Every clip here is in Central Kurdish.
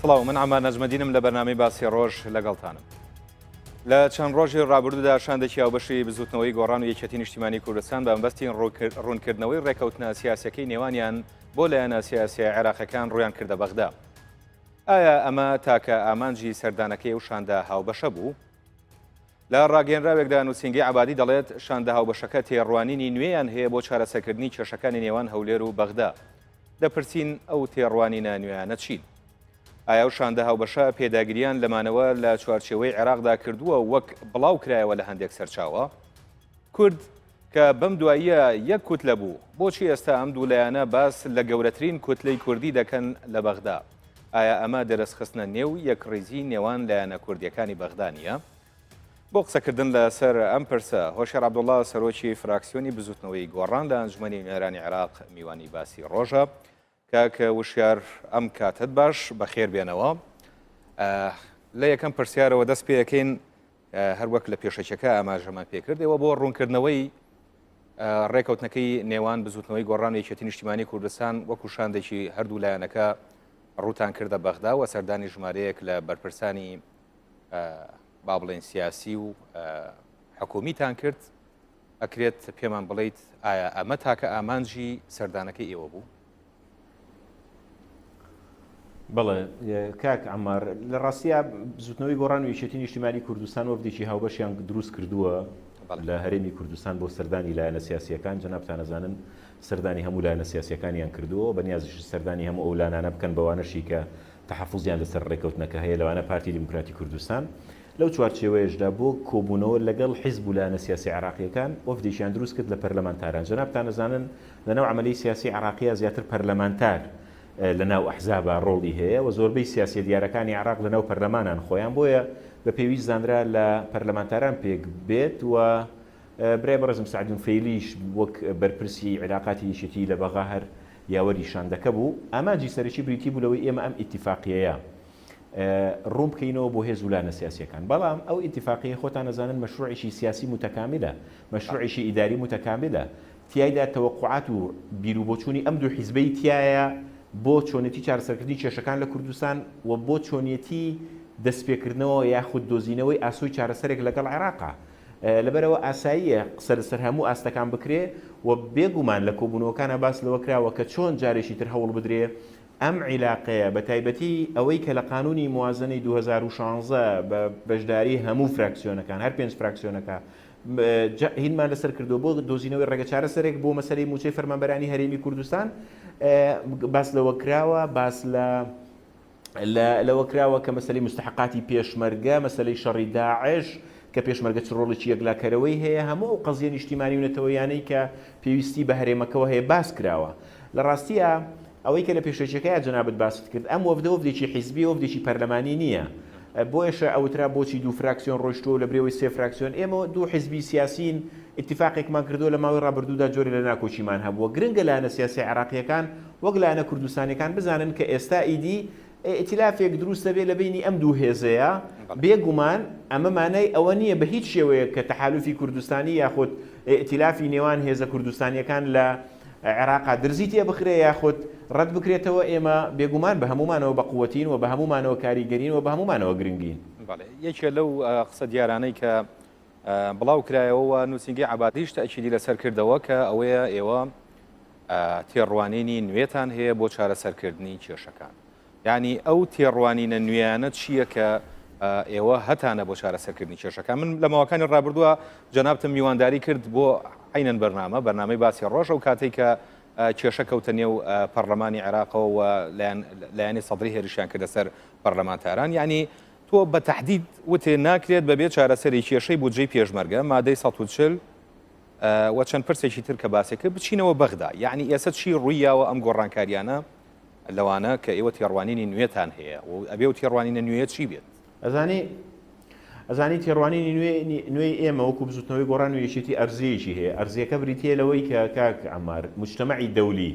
سڵاو من عەمار نەجمەدینم لە بەرنامەی باسی ڕۆژ لەگەڵتانم. لە چەند ڕۆژی ڕابردوودا شاندێکی هاوبەشی بزوتنەوەی گۆڕان و یەکێتی نیشتیمانی کوردستان بە مەبەستی ڕوونکردنەوەی ڕێکەوتنە سیاسەکەی نێوانیان بۆ لایەنە سیاسیە عێراقەکان ڕویان کردە بەغدا. ئایا ئەمە تاکە ئامانجی سەردانەکەی ئەو شاندە هاوبەشە بوو؟ لە ڕاگەیەنراوێکدا نووسینگەی عەبادی دەڵێت، شاندە هاوبەشەکە تێڕوانینی نوێیان هەیە بۆ چارەسەرکردنی کێشەکانی نێوان هەولێر و بەغدا. دەپرسین ئەو تێڕوانینە نوێیانە چین؟ ئایا ئەو شاندە هاوبەشە پێداگرییان لە مانەوە لە چوارچێوەی عێراقدا کردووە وەک بڵاو کرایەوە لە هەندێک سەرچاوە؟ کورد کە بەم دواییە یەک کوتلە بوو، بۆچی ئێستا ئەم دوو لایەنە باس لە گەورەترین کوتلەی کوردی دەکەن لە بەغدا؟ ئایا ئەمە دەرسخستنە نێو یەکڕیزی نێوان لایەنە کوردییەکانی بەغدا نییە؟ بۆ قسەکردن لەسەر ئەم پرسە، هۆشیار عەبدوڵڵا، سەرۆکی فراکسیۆنی بزووتنەوەی گۆڕان لە ئەنجومەنی نوێنەرانی عێراق میوانی باسی ڕۆژە. کاک وشیار ئەم کاتەت باش، بەخێر بێنەوە. لە یەکەم پرسیارەوە دەست پێەکەین هەروەک لە پێشەکیەکە ئاماژەمان پێکرد ئێوە بۆ ڕوونکردنەوەی ڕێکەوتنەکەی نێوان بزوتنەوەی گۆڕان و یەکێتی نیشتیمانی کوردستان وەکو شاندێکی هەردوو لایەنەکە ڕووتان کردە بەغدا و سەردانی ژمارەیەک لە بەرپرسانی با بڵێن سیاسی و حکومیتان کرد ئەکرێت پێمان بڵیت ئایا ئەمە تاکە ئامانجی سەردانەکەی ئێوە بوو؟ بەڵێ کاک عەمار، لە ڕاستیا بزوتنەوەی گۆڕان و یەکێتی نیشتیمانی کوردستان وەفدێکی هاوبەشیان دروست کردووە لە هەرێمی کوردستان بۆ سەردانی لایەنە سیاسییەکان، جەنابتان ئەزانن سەردانی هەموو لایەنە سیاسییەکانیان کردووە و بەنیازیشن سەردانی هەموو ئەو لانانە بکەن بەوانەشی کە تەحەفوزیان لەسەر ڕێکەوتنەکە هەیە لەوانە پارتی دیموکراتی کوردستان. لەو چوارچێوەیەشدا بۆ کۆبوونەوە لەگەڵ حیزب و لایەنە سیاسیە عێراقییەکان وەفدێکیان دروست کرد لە پەرلەمانتاران. جەنابتان ئەزانن لەناو عەمەلیی سیاسی عێراقیا زیاتر پەرلەمانتار لەناو ئەحزابا ڕۆڵی هەیە و زۆربەی سیاسیە دیارەکانی عێراق لەناو پەرلەمانان خۆیان بۆیە بە پێویست زانرا لە پەرلەمانتاران پێک بێت و برای بەڕێزم سەعدون فەیلیش وەک بەرپرسی عیلاقاتی یەکێتی لە بەغا هەر یاوەری شاندەکە بوو. ئامانجی سەرەکی بریتی بوو لەوەی ئێمە ئەم ئیتیفاقیەیە ڕوون بکەینەوە بۆ هێز و لایەنە سیاسیەکان. بەڵام ئەو ئیتیفاقیەی خۆتان ئەزانن مەشروعێکی سیاسی موتەکاملە، مەشروعێکی ئیداری موتەکاملە، تیایدا تەوەقوعات و بیروبۆچوونی ئەم دوو حیزبەی تیایە بۆ چۆنێتی چارەسەرکردنی کێشەکان لە کوردستان و بۆ چۆنیەتی دەستپێکردنەوە یاخود دۆزینەوەی ئاسۆی چارەسەرێک لەگەڵ عێراقا. لەبەرئەوە ئاساییە قسە لەسەر هەموو ئاستەکان بکرێ و بێگومان لە کۆبوونەوەکانا باس لەوە کراوە کە چۆن جارێکی تر هەوڵ بدرێ ئەم عیلاقەیە بە تایبەتی ئەوەی کە لە قانوونی موازنەی 2016 بە بەشداری هەموو فراکسیۆنەکان هەر پێنج فراکسیۆنەکە هینمان لەسەر کردووە بۆ دۆزینەوەی ڕێگە چارەسەرێک بۆ مەسەلەی مووچەی فەرمانبەرانی هەرێمی کوردستان باس لەوە کراوە باس لە لەوە کراوە کە مەسەلەی موستەحەقاتی پێشمەرگە، مەسەلەی شەڕی داعش، کە پێشمەرگە چ ڕۆڵێکی یەکلاکەرەوەی هەیە، هەموو ئەو قەزیە نیشتیمانی و نەتەوەییانەی کە پێویستی بە هەرێمەکەوە هەیە باس کراوە. لە ڕاستیا ئەوەی کە لە پێشەکیەکەیا جەنابت باست کرد، ئەم وەفدە وەفدێکی حیزبیە، وەفدێکی پەرلەمانی نییە. بۆیەشە ئەوترا بۆچی دوو فراکسیۆن ڕۆیشتووە و لە برێوەی سێ فراکسیۆن، ئێمە دوو حیزبی سیاسین، ئیتیفاقێکمان کردووە لە ماوەی ڕابردوودا جۆرێ لە ناکۆکیمان هەبووە. گرنگە لایەنە سیاسیە عێراقییەکان وەک لایەنە کوردستانیەکان بزانن کە ئێستا ئیدی ئیتیلافێک دروست دەبێت لە بەینی ئەم دوو هێزەیە، بێ گومان ئەمە مانای ئەوە نییە بە هیچ شێوەیەک کە تەحالوفی کوردستانی یاخود ئیتیلافی نێوان هێزە کوردستانیەکان لە عێراقا درزی تێ بخرێ یاخود ڕەت بکرێتەوە، ئێمە بێ گومان بە هەموومانەوە بە قوەتین و بە هەموومانەوە کاریگەرین و بە هەموومانەوە گرنگین. بەڵێ یەکێ لەو قسە دیارانەی کە بڵاو کرایەوە و نووسینگەی عەبادیش تەئکیدی لەسەر کردەوە کە ئەوەیە ئێوە تێڕوانینی نوێتان هەیە بۆ چارەسەرکردنی کێشەکان. یعنی ئەو تێڕوانینە نوێیانە چییە کە ئێوە هەتانە بۆ چارەسەرکردنی کێشەکان؟ من لە ماوەکانی ڕابردووە جەنابتم میوانداری کرد بۆ عینەن بەرنامە، بەرنامەی باسی ڕۆژ، ئەو کاتەی کە کێشە کەوتە نێو پەرلەمانی عێراقەوە و لایەنی سەدری هێرشیان کردە سەر پەرلەمانتاران. یعنی تۆ بە تەحدید وتێ ناکرێت بەبێ چارەسەری کێشەی بودجەی پێشمەرگە، مادەی 140، و چەند پرسێکی تر کە باسی کرد بچینەوە بەغدا یعنی ئێستا چی ڕووی یاوە ئەم گۆڕانکاریانە لەوانە کە ئێوە تێڕوانینی نوێتان هەیە و ئەبێ و تێڕوانینە نوێیە چی بێت؟ ئەزانی ئەزانی تێڕوانینی نوێ نوێی ئێمە وەکو بزوتنەوەی گۆڕان و یەکێتی ئەرزیەکی هەیە ئەرزیەکە بریتیە لەوەی کە کاک عەمار موجتەمەعی دەولی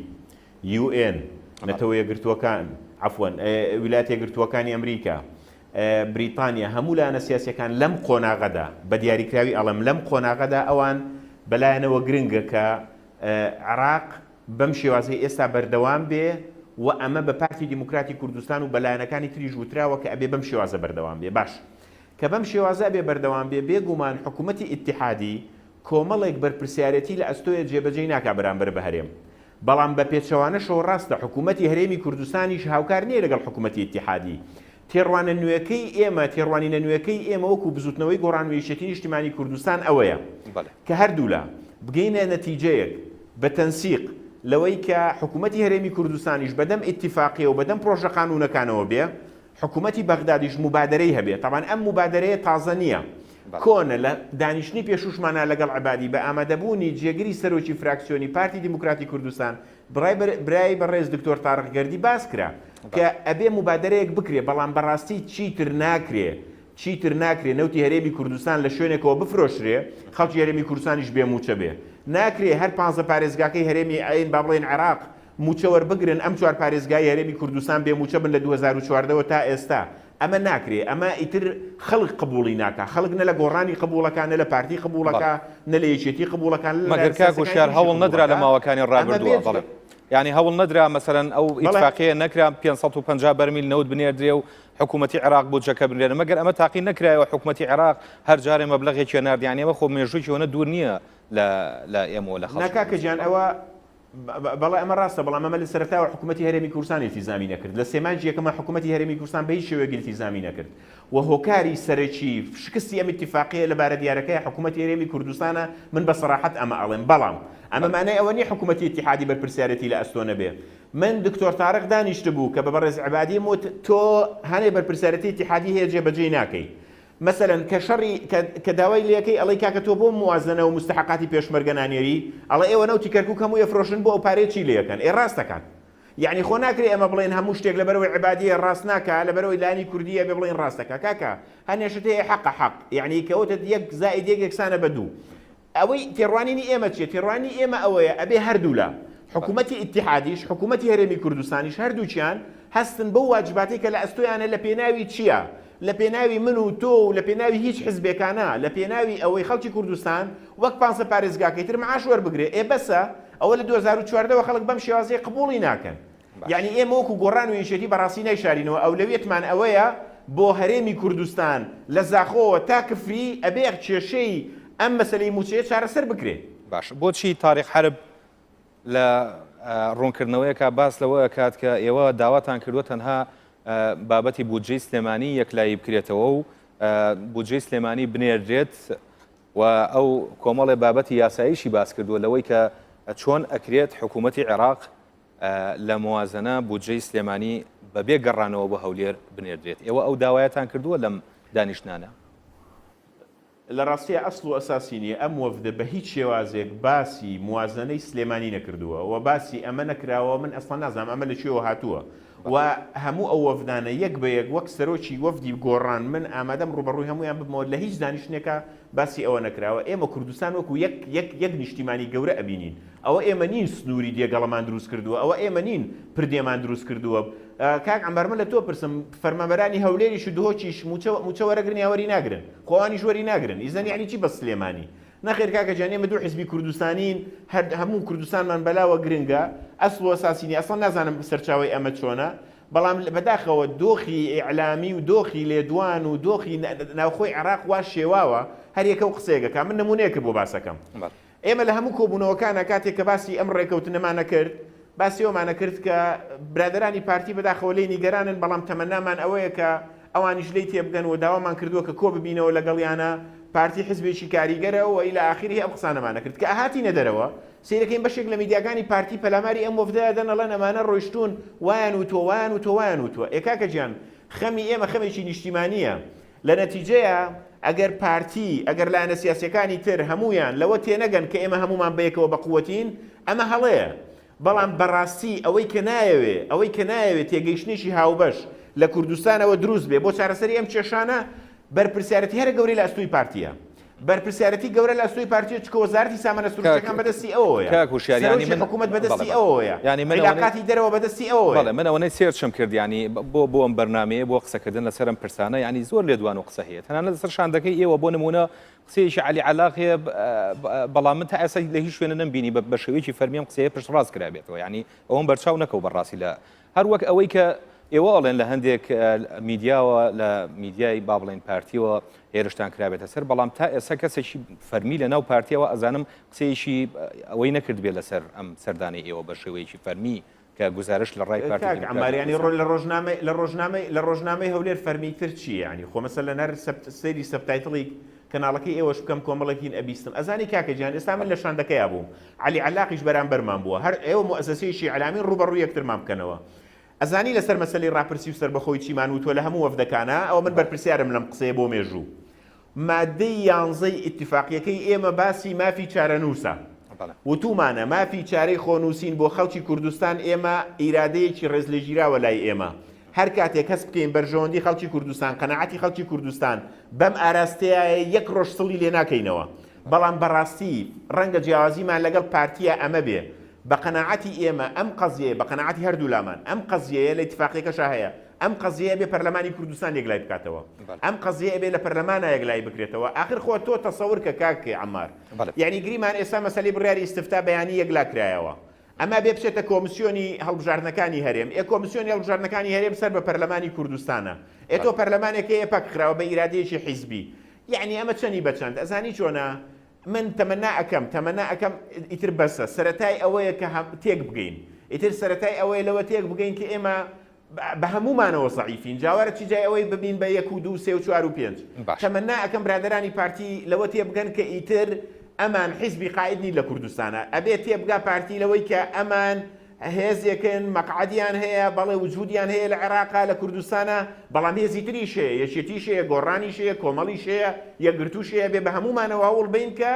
UN نەتەوە یەکگرتووەکان عەفوەن ویلایەتە یەکگرتووەکانی ئەمریکا بریتانیا، هەموو لایەنە سیاسییەکان لەم قۆناغەدا، بە دیاریکراوی ئەڵێم لەم قۆناغەدا ئەوان بەلایانەوە گرنگە کە عێراق بەم شێوازەی ئێستا بەردەوام بێ. و ئەمە بە پارتی دیموکراتی کوردستان و بە لایەنەکانی تریش وتراوە کە ئەبێ بەم شێوازە بەردەوام بێ. باش کە بەم شێوازە ئەبێ بەردەوام بێ، بێگومان حکوومەتی ئیتیحادی کۆمەڵێک بەرپرسیارێتی لە ئەستۆیە جێبەجێی ناکا بەرامبەر بە هەرێم. بەڵام بە پێچەوانەشەوە ڕاستە حکوومەتی هەرێمی کوردستانیش هاوکار نییە لەگەڵ حکوومەتی ئیتیحادی. تێڕوانە نوێکەی ئێمە، تێڕوانینە نوێکەی ئێمە وەکوو بزووتنەوەی گۆڕان و یەکێتی نیشتیمانی کوردستان ئەوەیە کە هەردوولا بگەینە نەتیجەیەک بە تەنسیق لەوەی کە حکوومەتی هەرێمی کوردستانیش بەدەم ئیتیفاقیە و بەدەم پرۆژە قانوونەکانەوە بێ، حکوومەتی بەغدادیش موبادەرەی هەبێ. تەبعەن ئەم موبادەرەیە تازە نییە، کۆنە، لە دانیشتنی پێشووشمانا لەگەڵ عەبادی بە ئامادەبوونی جێگری سەرۆکی فراکسیۆنی پارتی دیموکراتی کوردستان برای برای بەڕێز دکتۆر تارق گەردی باس کرا کە ئەبێ موبادەرەیەک بکرێ، بەڵام بەڕاستی چیتر ناکرێ، چیتر ناکرێ نەوتی هەرێمی کوردستان لە شوێنێکەوە بفرۆشرێ خەڵکی هەرێمی کوردستانیش بێ مووچە بێ. ناکرێ هەر پانزە پارێزگاکەی هەرێمی ئەین با بڵێین عێراق مووچە وەربگرن، ئەم چوار پارێزگای هەرێمی کوردستان بێ مووچە بن لە 2014 وە تا ئێستا. ئەمە ناکرێ، ئەمە ئیتر خەڵک قبوڵی ناکا، خەڵک نە لە گۆڕانی قبوڵەکا، نە لە پارتی قبوڵەکا، نە لە یەکێتی قبوڵەکا، نە لە مەگەر لایەنە کاک سیاسیەکانی وشیار تریشی هەوڵ نەدرا لە قبوڵەکا. ماوەکانی ئەمە ڕابردووە بێجگە بەڵێ یانی هەوڵ نەدرا مەسەلەن ئەو بەڵێ. ئیتفاقیە نەکرا 550 بەرمیل نەوت بنێردرێ و حکوومەتی عێراق بودجەکە بنێرن مەگەر ئەمە تاقی نەکرایەوە حکوومەتی عێراق هەر جارێ مەبلەغێکی نارد یانی ئەمە خۆ مێژوویەکی ئەوەنە دوور نییە لە لە ئێمەوە لە نا خەڵکی کاکە کوردستان گیان بەڵێ. ئەوە بەڵێ ئەمە ڕاستە، بەڵام ئەمە لە سەرەتاوە حکوومەتی هەرێمی کوردستان ئیلتیزامی نەکرد. لە سێ مانگی یەکەما حکوومەتی هەرێمی کوردستان بە هیچ شێوەیەک ئیلتیزامی نەکرد و هۆکاری سەرەکی شکستی ئەم ئیتیفاقییە لە بارە دیارەکەی حکوومەتی هەرێمی کوردستانە، من بە سەراحەت ئەمە ئەڵێم. بەڵام ئەمە مانای ئەوە نییە حکوومەتی ئیتیحادی بەرپرسیارێتی لە ئەستۆ نەبێ. من دکتۆر تارق دانیشتبوو کە بە بەڕێز عەبادیم وت تۆ هەنێ بەرپرسیارێتی ئیتیحادی هەیە جێبەجێی ناکەی. مەسەلەن کە شەڕی کە کە داوای لێکەی ئەڵێی کاکە تۆ بۆ موازنە و موستەحەقاتی پێشمەرگە نانێری؟ ئەڵێ ئێوە نەوتی کەرکوک هەمووی ئەفرۆشن بۆ ئەو پارەیە چی لێکەن؟ ئێ ڕاست دەکات. یەعنی خۆ ناکرێ ئێمە بڵێین هەموو شتێک لەبەرئەوەی عەبادییە ڕاست ناکا لەبەرئەوەی لایەنی کوردییە ئەبێ بڵێین ڕاست دەکا. کاکە هەنێ شت هەیە حەقە حەق. یەعنی کە وتت یەک زائید یەک یەکسانە بە دوو. ئەوەی تێڕوانینی ئێمە چیە؟ تێڕوانینی ئێمە ئەوەیە ئەبێ هەردوولا، حکوومەتی ئیتیحادیش، حکوومەتی هەرێمی کوردستانیش هەردووکیان هەستن بەو واجباتەی کە لە ئەستۆیانە لە پێناوی چیە؟ لە پێناوی من و تۆ و لە پێناوی هیچ حزبێکا نا، لە پێناوی ئەوەی خەڵکی کوردستان وەک پانزە پارێزگاکەی تر معاش وەربگرێ. ئێ بەسە، ئەوە لە 2014 وە خەڵک بەم شێوازەیە قبووڵی ناکەن. یەعنی ئێمە وەکو گۆڕان و یەکێتی بەڕاستی نایشارینەوە ئەولەویەتمان ئەوەیە بۆ هەرێمی کوردستان لە زاخۆوە تا کفری ئەبێ کێشەی ئەم مەسەلەی موچەیە چارەسەر بکرێ. باشە بۆچی تاریق حەرب لە ڕوونکردنەوەیەکا باس لەوە ئەکات کە ئێوە داواتان کردووە تەنها بابەتی بودجەی سلێمانی یەکلایی بکرێتەوە و بودجەی سلێمانی بنێردرێت و ئەو کۆمەڵێ بابەتی یاساییشی باس کردووە لەوەی کە چۆن ئەکرێت حکوومەتی عێراق لە موازنە بودجەی سلێمانی بەبێ گەڕانەوە بۆ هەولێر بنێردرێت. ئێوە ئەو داوایەتان کردووە لەم دانیشتنانە؟ لە ڕاستیا ئەسڵ و ئەساسی نییە، ئەم وەفدە بە هیچ شێوازێک باسی موازنەی سلێمانی نەکردووە و باسی ئەمە نەکراوە، من ئەسڵەن نازانم ئەمە لە کوێوە هاتووە و هەموو ئەو وەفدانە یەک بە یەک وەک سەرۆکی وەفدی گۆڕان من ئامادەم ڕووبەڕووی هەموویان ببمەوە لە هیچ دانیشتنێکا باسی ئەوە نەکراوە، ئێمە کوردستان وەکو یەک یەک یەک نیشتیمانی گەورە ئەبینین، ئەوە ئێمە نین سنووری دێگەڵەمان دروست کردووە، ئەوە ئێمە نین پردێمان دروست کردووە. کاک عەمبار من لە تۆ پرسم فەرمانبەرانی هەولێریش و دهۆکیش مووچە مووچە وەرەگرن یا وەری ناگرن؟ خۆ ئەوانیش وەری ناگرن. ئیزەن یەعنی چی بەس سلێمانی؟ نەخێر کاکە گیان ئێمە دوو حیزبی کوردستانین هەر هەموو کوردستانمان بەلاوە گرنگە، ئەسڵ و ئەساسی نییە. ئەسڵەن نازانم سەرچاوەی ئەمە چۆنە، بەڵام بەداخەوە دۆخی ئیعلامی و دۆخی لێدوان و دۆخی ناوخۆی عێراق وا شێواوە هەر یەکە و قسەیەک ئەکا. من نموونەیەکت بۆ باس ئەکەم. ئێمە لە هەموو کۆبوونەوەکانا کاتێک کە باسی ئەم ڕێکەوتنەمان ئەکرد، باسی ئەوەمان ئەکرد کە برادەرانی پارتی بەداخەوە لێی نیگەرانن، بەڵام تەمەنامان ئەوەیە کە ئەوانیش لێی تێبگەن و داوامان کردووە کە کۆ ببینەوە لەگەڵیانا، پارتی حزبێکی کاریگەرە و الی آخره ئەم قسانەمان ئەکرد. کە ئەهاتینە دەرەوە، سەیرەکەین بەشێک لە میدیاکانی پارتی پەلاماری ئەم وەفدە ئەدەن ئەڵێن ئەمانە ڕۆیشتوون وایان وتووە، وایان وتووە، وایان وتووە. ئێ کاکە گیان خەمی ئێمە خەمێکی نیشتیمانییە، لە نەتیجەیا ئەگەر پارتی، ئەگەر لایەنە سیاسیەکانی تر هەموویان لەوە تێنەگەن کە ئێمە هەموومان بەیەکەوە بەقوەتین، ئەمە هەڵەیە. بەڵام بەڕاستی ئەوەی کە نایەوێ، ئەوەی کە نایەوێ تێگەیشتنێکی هاوبەش لە کوردستانەوە دروست بێ بۆ چارەسەری ئەم کێشانە، بەرپرسیارەتی هەرە گەورەی لە ئەستۆی پارتیە. بەرپرسیارەتی گەورە لە ئەستۆی پارتیە چکە وەزارەتی سامانە سروشتیەکان بەدەستی ئەوەوەیە، کاک هوشیار یانی سەرۆکی من حکومەت بەڵێ بەدەستی بەڵێ ئەوەوەیە، یانی من ئەوەنەی عیلاقاتی دەرەوە بەدەستی بەڵێ ئەوەوەیە. من ئەوەنەی search م کرد یانی بۆ بۆ ئەم بەرنامەیە بۆ قسەکردن لەسەر ئەم پرسانە یانی زۆر لێدوان و قسە هەیە تەنانەت لەسەر شاندەکەی ئێوە بۆ نموونە قسەیەکی عەلی عەلاق هەیە بەڵام من تا ئێستا لە هیچ شوێنە نەمبینی بە شێوەیەکی فەرمی ئەم قسەیە پشتڕاست کرابێتەوە یانی ئەوەم بەرچاو نەکەوت بەڕاستی لە هەر وەک ئەوەی کە ئێوە ئەڵێن لە هەندێک میدیاوە لە میدیای با بڵێن پارتیەوە هێرشتان کرابێتە سەر بەڵام تا ئێستا کەسێکی فەرمی لە ناو پارتیەوە ئەزانم قسەیەکی ئەوەی نەکردبێت لەسەر ئەم سەردانەی ئێوە بە شێوەیەکی فەرمی کە گوزارشت لە ڕای پارتی کاک عەمار دیموکراتی یانی کوردستان. لە ڕۆژنامەی لە ڕۆژنامەی لە ڕۆژنامەی هەولێر فەرمیتر چییە یانی خۆ مەسەلەن هەر سەبت سەیری subtitle ی کەناڵەکەی ئێوەش بکەم کۆمەڵێک هین ئەبیستم ئەزانی کاکە گیان ئێستا من لە شاندەکەیا بووم عەلی عەلاقیش بەرامبەرمان بووە هەر ئێوە موئەسەسەیەکی ئیعلامین ڕووبەڕووی یەکترمان بکەنەوە ئەزانی لەسەر مەسەلەی ڕاپرسی و سەربەخۆی چیمان وتووە لە هەموو وەفدەکانا ئەوە من بەرپرسیارم لەم قسەیە بۆ مێژوو مادەی یانزەی ئیتیفاقیەکەی ئێمە باسی مافی چارەنووسە. وتوومانە مافی چارەی خۆنووسین بۆ خەڵکی کوردستان ئێمە ئیرادەیەکی ڕێزلێگیراوە لای ئێمە. هەر کاتێک هەست بکەین بەرژەوەندی خەڵکی کوردستان، قەناعەتی خەڵکی کوردستان بەم ئاراستەیایە یەک ڕۆژ سڵی لێ ناکەینەوە. بەڵام بەڕاستی ڕەنگە جیاوازیمان لەگەڵ پارتییا ئەمە بێ. بە قەناعەتی ئێمە ئەم قەزیەیە، بە قەناعەتی هەردوولامان، ئەم قەزیەیە لە ئیتیفاقیەکەشا هەیە، ئەم قەزیەیە ئەبێ پەرلەمانی کوردستان یەکلای بکاتەوە. ئەم قەزیەیە ئەبێ لە پەرلەمانا یەکلایی بکرێتەوە. ئاخر خۆ تۆ تەسەور کە کاک عەمار. یەعنی گریمان ئێستا مەسەلەی بڕیاری ئیستفتا بەیانی یەکلا کرایەوە. ئەمە ئەبێ بچێتە کۆمسیۆنی هەڵبژاردنەکانی هەرێم. ئێ کۆمسیۆنی هەڵبژاردنەکانی هەرێم سەر بە پەرلەمانی کوردستانە. ئێ تۆ پەرلەمانێک هەیە پەکخراوە بە ئیرادەیەکی حیزبی. یەعنی ئەمە چەنی بە چەند؟ ئەزانی چۆنە؟ من تەمەنا ئەکەم تەمەنا ئەکەم ئیتر بەسە سەرەتای ئەوەیە کە تێک بگەین ئیتر سەرەتای ئەوەیە لەوە تێک بگەین کە ئێمە بە هەموومانەوە زەعیفین جاوارە چی جای ئەوەی ببین بە یەک و دوو سێ و چوار و پێنج تەمەنا ئەکەم برادەرانی پارتی لەوە تێبگەن کە ئیتر ئەمان حیزبی قائید نین لە کوردستانە ئەبێ تێبگا پارتی لەوەی کە ئەمان هێزێکن مەقعەدیان هەیە، بەڵێ وجودیان هەیە لە عێراقا، لە کوردستانا، بەڵام هێزی تریش هەیە، یەکێتیش هەیە، گۆڕانیش هەیە، کۆمەڵیش هەیە، یەکگرتووش هەیە، ئەبێ بە هەموومانەوە هەوڵ بەین کە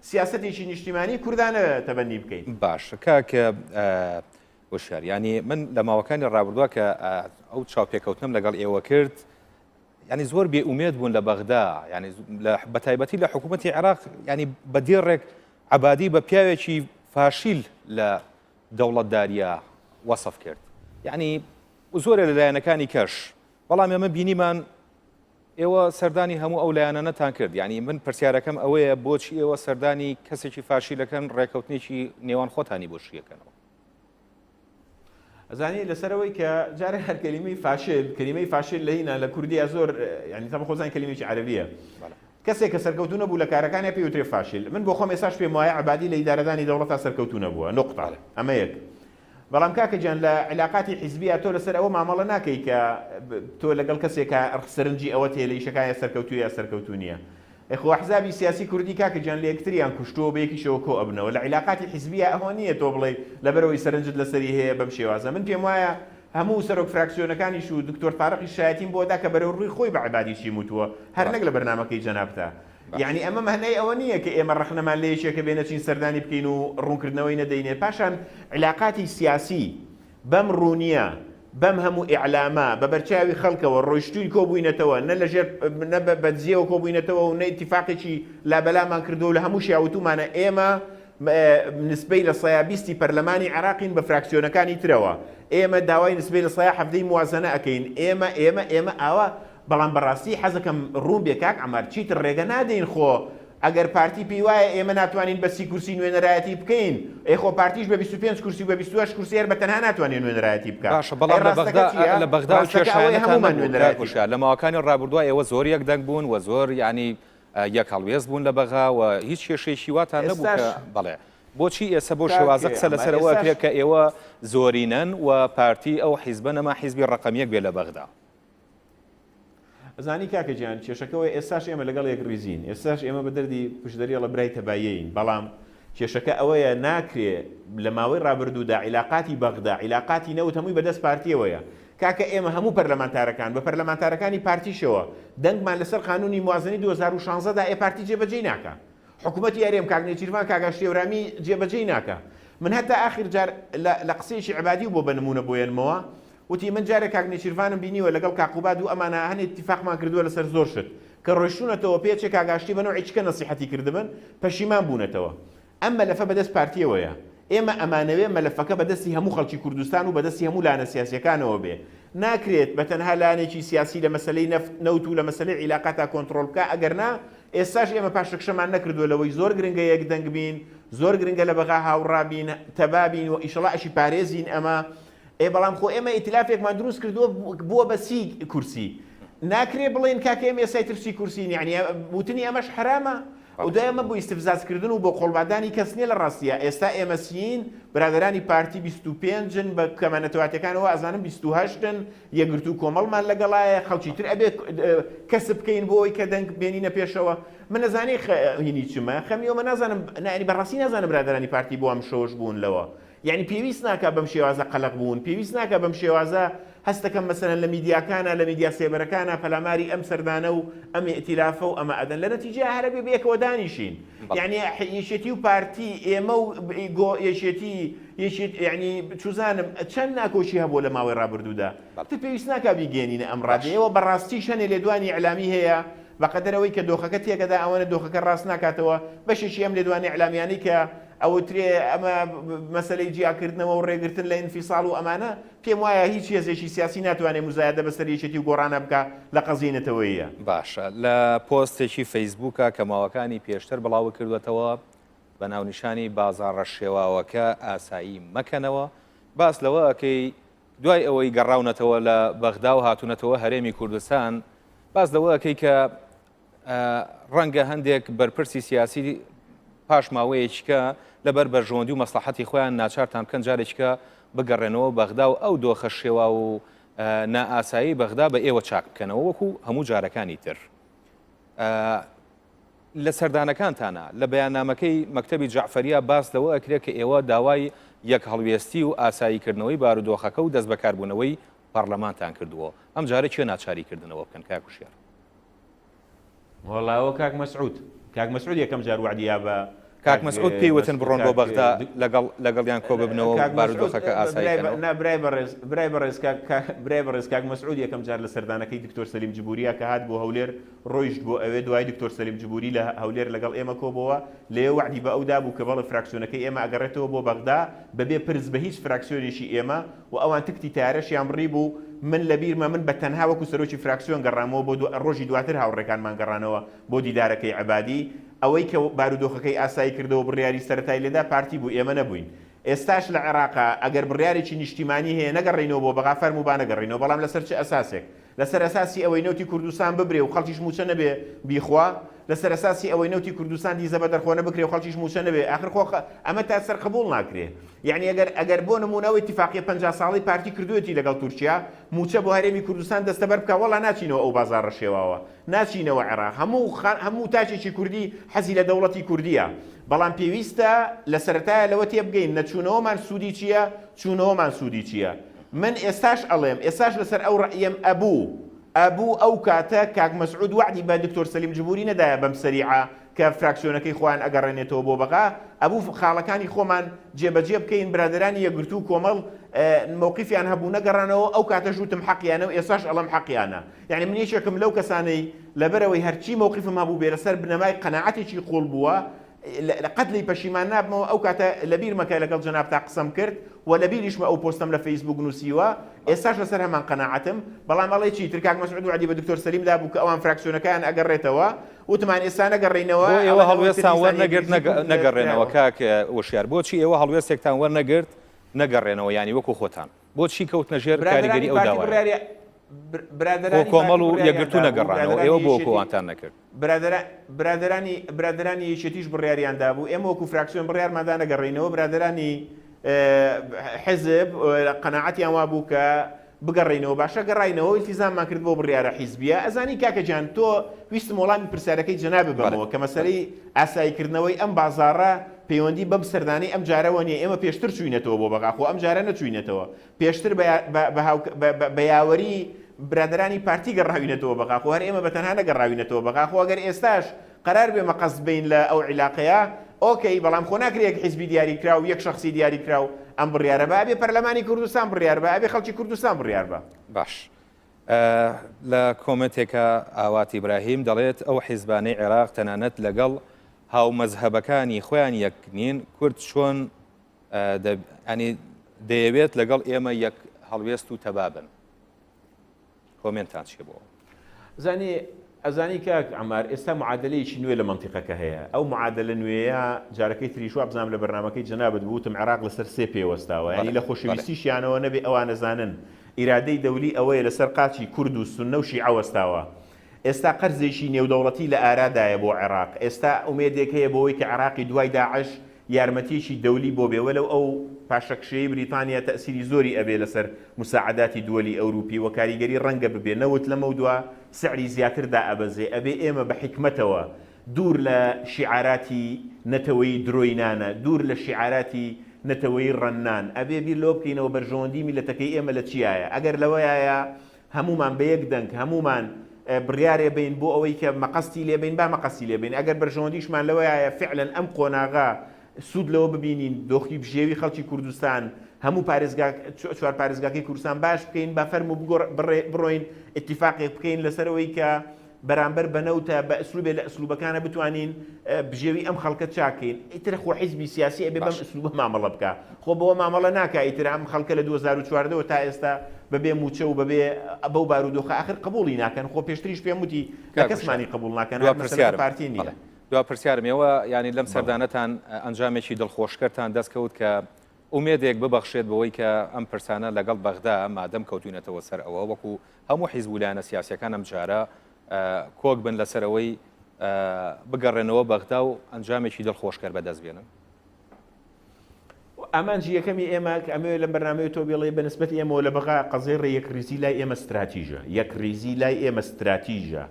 سیاسەتێکی نیشتیمانی کوردانە تەبەنی بکەین. باشە کاک وشیار، یانی من لە ماوەکانی ڕابردووە کە ئەو چاوپێکەوتنەم لەگەڵ ئێوە کرد، یانی زۆر بێ ئومێد بوون لە بەغدا، یانی بە تایبەتی لە حکوومەتی عێراق، یانی بە دێڕێک عەبادی بە پیاوێکی فاشیل لە دەوڵەتداریە وەسف کرد یعنی زۆرێ لە لایەنەکانی کەش بەڵام ئێمە بینیمان ئێوە سەردانی هەموو ئەو لایەنانەتان کرد یعنی من پرسیارەکەم ئەوەیە بۆچی ئێوە سەردانی کەسێکی فاشی لەکەن ڕێکەوتنێکی نێوان خۆتانی بۆ شیەکەنەوە ئەزانی لەسەرەوەی کە جارێ هەر کەلیمەی فاشل کەلیمەی فاشل لە هینا لە کوردیا زۆر یعنی تەمە خۆزان کەلیمێکی عەرەبیە کەسێک کە سەرکەوتوو نەبوو لە کارەکانیا پێی وترێ فاشل. من بۆ خۆم ئێستاش پێم وایە عەبادی لە ئیدارەدانی دەوڵەتا سەرکەوتوو نەبووە. نوقتە. ئەمە یەک. بەڵام کاکە گیان لە عیلاقاتی حیزبیا تۆ لەسەر ئەوە مامەڵە ناکەی کە تۆ لەگەڵ کەسێکا سەرنجی ئەوەت هەیە لە ئیشەکانیا سەرکەوتووە یا سەرکەوتوو نییە. ئێ خۆ ئەحزابی سیاسی کوردی کاکە گیان لە یەکتریان کوشتووە و بە یەکیشەوە کۆ ئەبنەوە. لە عیلاقاتی حیزبیا ئەوە نییە تۆ بڵێی لەبەرئەوەی سەرنجت لەسەری هەیە بەم شێوازە. من پێم وایە هەموو سەرۆک فراکسیۆنەکانیش و دکتۆر تارقیش شایەتیم بۆ دا کە بەرەو ڕووی خۆی بە عەبادی چیم وتووە هەر نەک لە بەرنامەکەی جەنابتا یەعنی ئەمە مەعنای ئەوە نییە کە ئێمە ڕەخنەمان لە یەکێکە بێ نەچین سەردانی بکەین و ڕوونکردنەوەی نەدەینێ پاشان عیلاقاتی سیاسی بەم ڕوونییە بەم هەموو ئیعلامە بە بەرچاوی خەڵکەوە ڕۆیشتووین کۆبووینەتەوە نە لەژێر نە بە دزیەوە کۆبووینەتەوە و نە ئیتیفاقێکی لابەلامان کردووە و لە هەمووشیا وتوومانە ئێمە نسبەی لە سەیا بیستی پەرلەمانی عێراقین بە فراکسیۆنەکانی ترەوە، ئێمە داوای نسبەی لە سەیا حەڤدەی موازەنە ئەکەین، ئێمە، ئێمە، ئێمە ئاوا، بەڵام بەڕاستی حەزەکەم ڕوون بێ کاک عەمار چیتر ڕێگە نادەین خۆ ئەگەر پارتی پێی وایە ئێمە ناتوانین بە 30 کورسی نوێنەرایەتی بکەین، ئێ خۆ پارتیش بە 25 کورسی و بە 28 کورسی هەر بە تەنها ناتوانێ نوێنەرایەتی بکا. باشە ئەی بەڵام لە ڕاستەکە بەغدا چییە؟ لە بەغدا ئەو ڕاستەکە ئەوەیە کێشانەتان هەموومان نەبوو کاک نوێنەرایەتی وشیار لە ماوەکانی ڕابردووە ئێوە زۆر یەکدەنگ بوون و زۆر یانی یەک هەڵوێست بوون لە بەغا و هیچ کێشەیەکی واتان نەبوو ئێستاش کە بەڵێ بۆچی ئێستا بەو کاک شێوازە قسە عەمار لەسەر ئەوە ئێستاش ئەکرێت کە ئێوە زۆرینەن و پارتی ئەو حیزبە نەما حیزبی ڕەقەم یەک بێ لە بەغدا؟ ئەزانی کاکە گیان کێشەکە ئەوەیە ئێستاش ئێمە لەگەڵ یەکڕیزین ئێستاش ئێمە بە دەردی پشدەریەڵە برای تەبایەین بەڵام کێشەکە ئەوەیە ناکرێ لە ماوەی ڕابردوودا عیلاقاتی بەغدا عیلاقاتی نەوت هەمووی بەدەست پارتیەوەیە کاکە ئێمە هەموو پەرلەمانتارەکان بە پەرلەمانتارەکانی پارتیشەوە دەنگمان لەسەر قانونی موازنەی 2016 دا ئێ پارتی جێبەجێی ناکا حکومەتی هەرێم کاک نێچیرڤان کاک ئاشتی هەورامی جێبەجێی ناکا من هەتا ئاخیر جار لە لە قسەیەکی عەبادی و بۆ بە نموونە بۆ یەنمەوە وتی من جارێک کاک نێچیرڤانم بینیوە لەگەڵ کاک قوباد و ئەمانە هەنێ ئیتیفاقمان کردووە لەسەر زۆر شت. کە ڕۆیشتوونەتەوە پێچێ کاک ئاشتی بە نەوعی چکە نەسیحەتی کردبن پەشیمان بوونەتەوە. ئەم مەلەفە بەدەست پارتیەوەیە. ئێمە ئەمانەوێ مەلەفەکە بەدەستی هەموو خەڵکی کوردستان و بەدەستی هەموو لایەنە سیاسیەکانەوە بێ. ناکرێت بە تەنها لایەنێکی سیاسی لە مەسەلەی نەفت، نەوت و لە مەسەلەی عیلاقاتا کۆنتڕۆڵ بکا، ئەگەرنا ئێستاش ئێمە پاشەکشەمان نەکردووە لەوەی زۆر گرنگە یەک دەنگ بین، زۆر گرنگە لە بەغا هاوڕا بین، تەبا بین و ئیشەڵا ئەشی پارێزین ئەمە. ئێ بەڵام خۆ ئێمە ئیتلافێکمان دروست کردووە بووە بە 30 کورسی. ناکرێ بڵێین کاکە ئێمە ئێستای تر 30 کورسین، یەعنی وتنی ئەمەش حەرامە؟ و دوای ئەمە بۆ ئیستفزاز کردن و بۆ قۆڵبادانی کەس نیە لە ڕاستیا ئێستا ئێمە سیین برادەرانی پارتی 25 ن بە کەمە نەتەواتەکانەوە ئەزانم 28 ن یەکگرتوو کۆمەڵمان لەگەڵایە خەڵکی تر ئەبێ کەسب بکەین بۆ ئەوەی کە دەنگ بێنینە پێشەوە من ئەزانی هینی چمە خەمی ئەومە نازانم نانی بەڕاستی نازانم برادەرانی پارتی بۆ ئەم شۆش بوون لەوە یەعنی پێویست ناکا بەم شێوازە قەلەق بوون، پێویست ناکا بەم شێوازە هەست دەکەم مەسەلەن لە میدیاکانا، لە میدیا سێبەرەکانا پەلاماری ئەم سەردانە و ئەم ئیئتیلافە و ئەمە ئەدەن. لە نەتیجەیا هەر ئەبێ بەیەکەوە دانیشین. یەعنی یەکێتی و پارتی، ئێمە و گۆ یەکێتی، یەکێت یەعنی چوزانم چەند ناکۆکی هەبووە لە ماوەی ڕابردوودا. ئیتر پێویست ناکا بیگەیەنینە ئەم ڕادەیەوە. بەڕاستیش هەنێ لێدوانی ئیعلامی هەیە بەقەدەر ئەوەی کە دۆخەکە تێکەدا ئەوەنە دۆخەکە ڕاست ناکاتەوە. بەشێکی ئەم لێدوانە ئیعلامیانەی کە ئەوترێ ئەمە مەسەلەی جیاکردنەوە و ڕێگرتن لە ئینفیساڵ و ئەمانە، پێم وایە هیچ هێزێکی سیاسی ناتوانێ موزایەدە بەسەر یەکێتی و گۆڕانا بکا لە قەزیەی نەتەوەییا. باشە لە پۆستێکی فەیسبووکا کە ماوەکانی پێشتر بڵاوکردوەتەوە بە ناونیشانی بازاڕە شێواوەکە ئاسایی مەکەنەوە باس لەوە ئەکەی دوای ئەوەی گەڕاونەتەوە لە بەغدا و هاتوونەتەوە هەرێمی کوردستان باس لەوە ئەکەی کە ڕەنگە هەندێک بەرپرسی سیاسی پاش ماوەیەکیکە لەبەر بەرژەوەندی و مەسڵەحەتی خۆیان ناچارتان بکەن جارێکیکە بگەڕێنەوە بەغدا و ئەو دۆخە شێواو و نائاسایی بەغدا بە ئێوە چاک بکەنەوە وەکو هەموو جارەکانی تر. لە سەردانەکانتانە لە بەیاننامەکەی مەکتەبی جەعفەریە باس لەوە ئەکرێت کە ئێوە داوای یەک هەڵوێستی و ئاساییکردنەوەی بارودۆخەکە و دەستبەکاربوونەوەی پەڕلەمانتان کردووە ئەمجارە کێ ناچاری کردنەوە بکەن کاک وشیار؟ وەڵا ئەوە کاک مەسعود کاک مەسعود یەکەم جار وەعدی یا بە کاک مەسعود پێی وتن بڕۆن بۆ بەغدا لەگەڵ لەگەڵیان کۆ ببنەوە و بارودۆخەکە ئاسایی کەنەوە. نا برای بەڕێز برای بەڕێز کاک برای بەڕێز کاک مەسعود یەکەم جار لە سەردانەکەی دکتۆر سەلیم جبوریا کە هات بۆ هەولێر ڕۆیشت بۆ ئەوێ دوای دکتۆر سەلیم جبوری لە هەولێر لەگەڵ ئێمە کۆبۆوە لەوێ وەعدی بە ئەو دابوو کە بەڵێ فراکسیۆنەکەی ئێمە ئەگەڕێتەوە بۆ بەغدا بەبێ پرس بە هیچ فراکسیۆنێکی ئێمە و ئەوان تکتی تەیارەشیان بڕیبوو، من لە بیرمە من بە تەنها وەکو سەرۆکی فراکسیۆن گەڕامەوە بۆ ڕۆژی دواتر هاوڕێکانمان گەڕانەوە بۆ دیدارەکەی عەبادی، ئەوەی کە بارودۆخەکەی ئاسایی کردەوە بڕیاری سەرەتای لێدا پارتی بوو ئێمە نەبووین. ئێستاش لە عێراقا ئەگەر بڕیارێکی نیشتیمانی هەیە نەگەڕێینەوە بۆ بەغا فەرموو با نەگەڕێینەوە بەڵام لەسەر چ ئەساسێک؟ لەسەر ئەساسی ئەوەی نەوتی کوردستان ببرێ و خەڵکیش مووچە نەبێ بیخوا؟ لەسەر ئەساسی ئەوەی نەوتی کوردستان دیزە بەدەرخۆنە بکرێ و خەڵکیش مووچە نەبێ؟ ئاخر خۆ ئەمە تا سەر قبووڵ ناکرێ. یەعنی ئەگەر ئەگەر بۆ نموونە ئەو ئیتیفاقیە 50 ساڵەی پارتی کردوویەتی لەگەڵ تورکیا مووچە بۆ هەرێمی کوردستان دەستەبەر بکا وەڵا ناچینەوە ئەو بازاڕە شێواوە ناچینەوە عێراق هەموو هەموو تاکێکی کوردی حەزی لە دەوڵەتی کوردیە بەڵام پێویستە لە سەرەتایە لەوە تێبگەین نەچوونەوەمان سوودی چییە چوونەوەمان سوودی چییە من ئێستاش ئەڵێم ئێستاش لەسەر ئەو ڕەئیەم ئەبوو ئەبوو ئەو کاتە کاک مەسعود وەعدی بە دکتۆر سەلیم جبوری نەدایە بەم سەریعە کە فراکسیۆنەکەی خۆیان ئەگەڕێنێتەوە بۆ بەغا ئەبوو خاڵەکانی خۆمان جێبەجێ بکەین برادەرانی یەکگرتوو و کۆمەڵ مەوقیفیان هەبوو نەگەڕانەوە ئەو کاتەش وتم حەقیانە و ئێستاش ئەڵێم حەقیانە یانی من یەکێکم لەو کەسانەی لەبەرئەوەی هەرچی مەوقیفم هەبوو بێ لەسەر بنەمای قەناعەتێکی قوڵ بووە قەت لێی پەشیمان نابمەوە، ئەو کاتە لەبیرمە کە لەگەڵ جەنابتا قسەم کرد و لەبیریشمە ئەو پۆستەم لە فەیسبووک نووسیوە، ئێستاش لەسەر هەمان قەناعەتم، بەڵام ئەڵێی چی تر کاک مەسعود وەعدی بە دکتۆر سەلیم دابوو کە ئەوان فراکسیۆنەکەیان ئەگەڕێتەوە، وتمان ئێستا نەگەڕێینەوە، بۆ ئێوە ئەڵێن ئەوەی تر هەڵوێستتان دیسان وەرنەگرت یەکریزی کورد نەگەڕێنەوە کراوە. کاک وشیار؟ بۆچی ئێوە هەڵوێستێکتان وەرنەگرت نەگەڕێنەوە یانی وەکو خۆتان؟ بۆچی کەوتنە ژێر برادەرانی کاریگەری ئەو پارتی داوایە؟ بڕیاری خۆ برادەرانی کۆمەڵ پارتی و بڕیاریان یەکگرتوو دابوو، نەگەڕانەوە، برادەرانی ئێوە بۆ یەکێتی وەکو ئەوانتان نەکرد؟ برادەرانی برادەرانی یەکێتیش بڕیاریان دابوو، ئێمە وەکو فراکسیۆن بڕیارمان دا نەگەڕێینەوە، برادەرانی حزب قەناعەتیان وابوو کە بگەڕێینەوە، باشە گەڕاینەوە و ئیلتیزاممان کرد بەو بڕیارە حیزبییە، ئەزانی کاکە گیان تۆ ویستم وەڵامی پرسیارەکەی جەنابت بەمەوە کە مەسەلەی ئاساییکردنەوەی ئەم بازاڕە پەیوەندی بەم سەردانەی ئەمجارەوە نییە، ئێمە پێشتر چووینەتەوە بۆ بەغا، خۆ ئەمجارە نەچووینەتەوە، پێشتر بە یاوەری برادەرانی پارتی گەڕاوینەتەوە بەغا، خۆ هەر ئێمە بە تەنها نەگەڕاوینەتەوە بەغا، خۆ ئەگەر ئێستاش قەرار بێ مەقەست بین لە ئەو عیلاقەیە ئۆکەی، بەڵام خۆ ناکرێ یەک حیزبی دیاریکراو و یەک شەخسی دیاریکراو ئەم بڕیارە با، ئەبێ پەرلەمانی کوردستان بڕیار با، ئەبێ خەڵکی کوردستان بڕیار با. باش. لە کۆمێنتێکا ئاوات ئیبراهیم دەڵێت ئەو حیزبانەی عێراق تەنانەت لەگەڵ هاومەزهەبەکانی خۆیان یەک نین، کورد چۆن ینی دەیەوێت لەگەڵ ئێمە یەک هەڵوێست و تەبا بن؟ کۆمێنتان چیە بۆ؟ زانی ئەزانی کاک عەمار ئێستا معادەلەیەکی نوێ لە مەنتیقەکە هەیە ئەو معادەلە نوێیە جارەکەی تریش وابزانم لە بەرنامەکەی جەنابت بوو وتم عێراق لەسەر سێ پێ وەستاوە یانی لە خۆشەویستیشیانەوە نەبێ ئەوان ئەزانن ئیرادەی دەولی ئەوەیە لەسەر قاچی کورد و سوننە و شیعە وەستاوە ئێستا قەرزێکی نێودەوڵەتی لە ئارادایە بۆ عێراق، ئێستا ئومێدێک هەیە بۆوەی کە عێراقی دوای داعش یارمەتیەکی دەولی بۆ بێ وەلەو ئەو پاشەکشێی بریتانیا تەئسیری زۆری ئەبێ لەسەر موساعەداتی دوەلی ئەوروپی وە کاریگەری ڕەنگە ببێ نەوت لەمەودوا سعری زیاتر دائەبەزێ ئەبێ ئێمە بە حیکمەتەوە دوور لە شیعاراتی نەتەوەیی درۆینانە دوور لە شیعاراتی نەتەوەیی ڕەننان ئەبێ بیر لەوە بکەینەوە بەرژەوەندی میللەتەکەی ئێمە لە چیایە ئەگەر لەوەیایە هەموومان بە یەک دەنگ هەموومان بڕیارێ بەین بۆ ئەوەی کە مەقەستی لێ بەین با مەقەستی لێ بەین ئەگەر بەرژەوەندیشمان لەوەیایە فعلەن ئەم قۆناغە سوود لەوە ببینین دۆخی بژێوی خەڵکی کوردستان هەموو پارێزگا چوار پارێزگاکەی کوردستان باش بکەین با فەرموو بڕۆین ئیتیفاقێک بکەین لەسەر ئەوەی کە بەرامبەر بە نەوتە بە ئسلوبێ لە ئسلوبەکانە بتوانین بژێوی ئەم خەڵکە چاکەین ئیتر خۆ حیزبی سیاسی ئەبێ بەم ئسلوبە مامەڵە بکا خۆ بەوە مامەڵە ناکا ئیتر ئەم خەڵکە لە 2014 وە تا ئێستا بەبێ موچە و بەبێ بەو بارودۆخە ئاخر قبوڵی ناکەن خۆ پێشتریش پێم وتی لە کەسمانی قبوڵ ناکەن هەر مەسەلەکە پارتی نییە. دوا پرسیارم ئێوە یانی لەم سەردانەتان ئەنجامێکی دڵخۆشکەرتان دەست کەوت کە ئومێدێک ببەخشێت بەوەی کە ئەم پرسانە لەگەڵ بەغدا مادەم کەوتوینەتەوە سەر ئەوە وەکو هەموو حیزب و لایەنە سیاسیەکان ئەم جارە کۆک بن لەسەر ئەوەی بگەڕێنەوە بەغدا و ئەنجامێکی دڵخۆشکەر بەدەست بێنن؟ ئامانجی یەکەمی ئێمە کە ئەمەوێ لەم بەرنامەیە تۆ بێڵێ بە نسبەت ئێمەوە لە بەغا قەزیەی ڕێ یەکڕیزی لای ئێمە ستراتیژە یەکڕیزی لای ئێمە ستراتیژە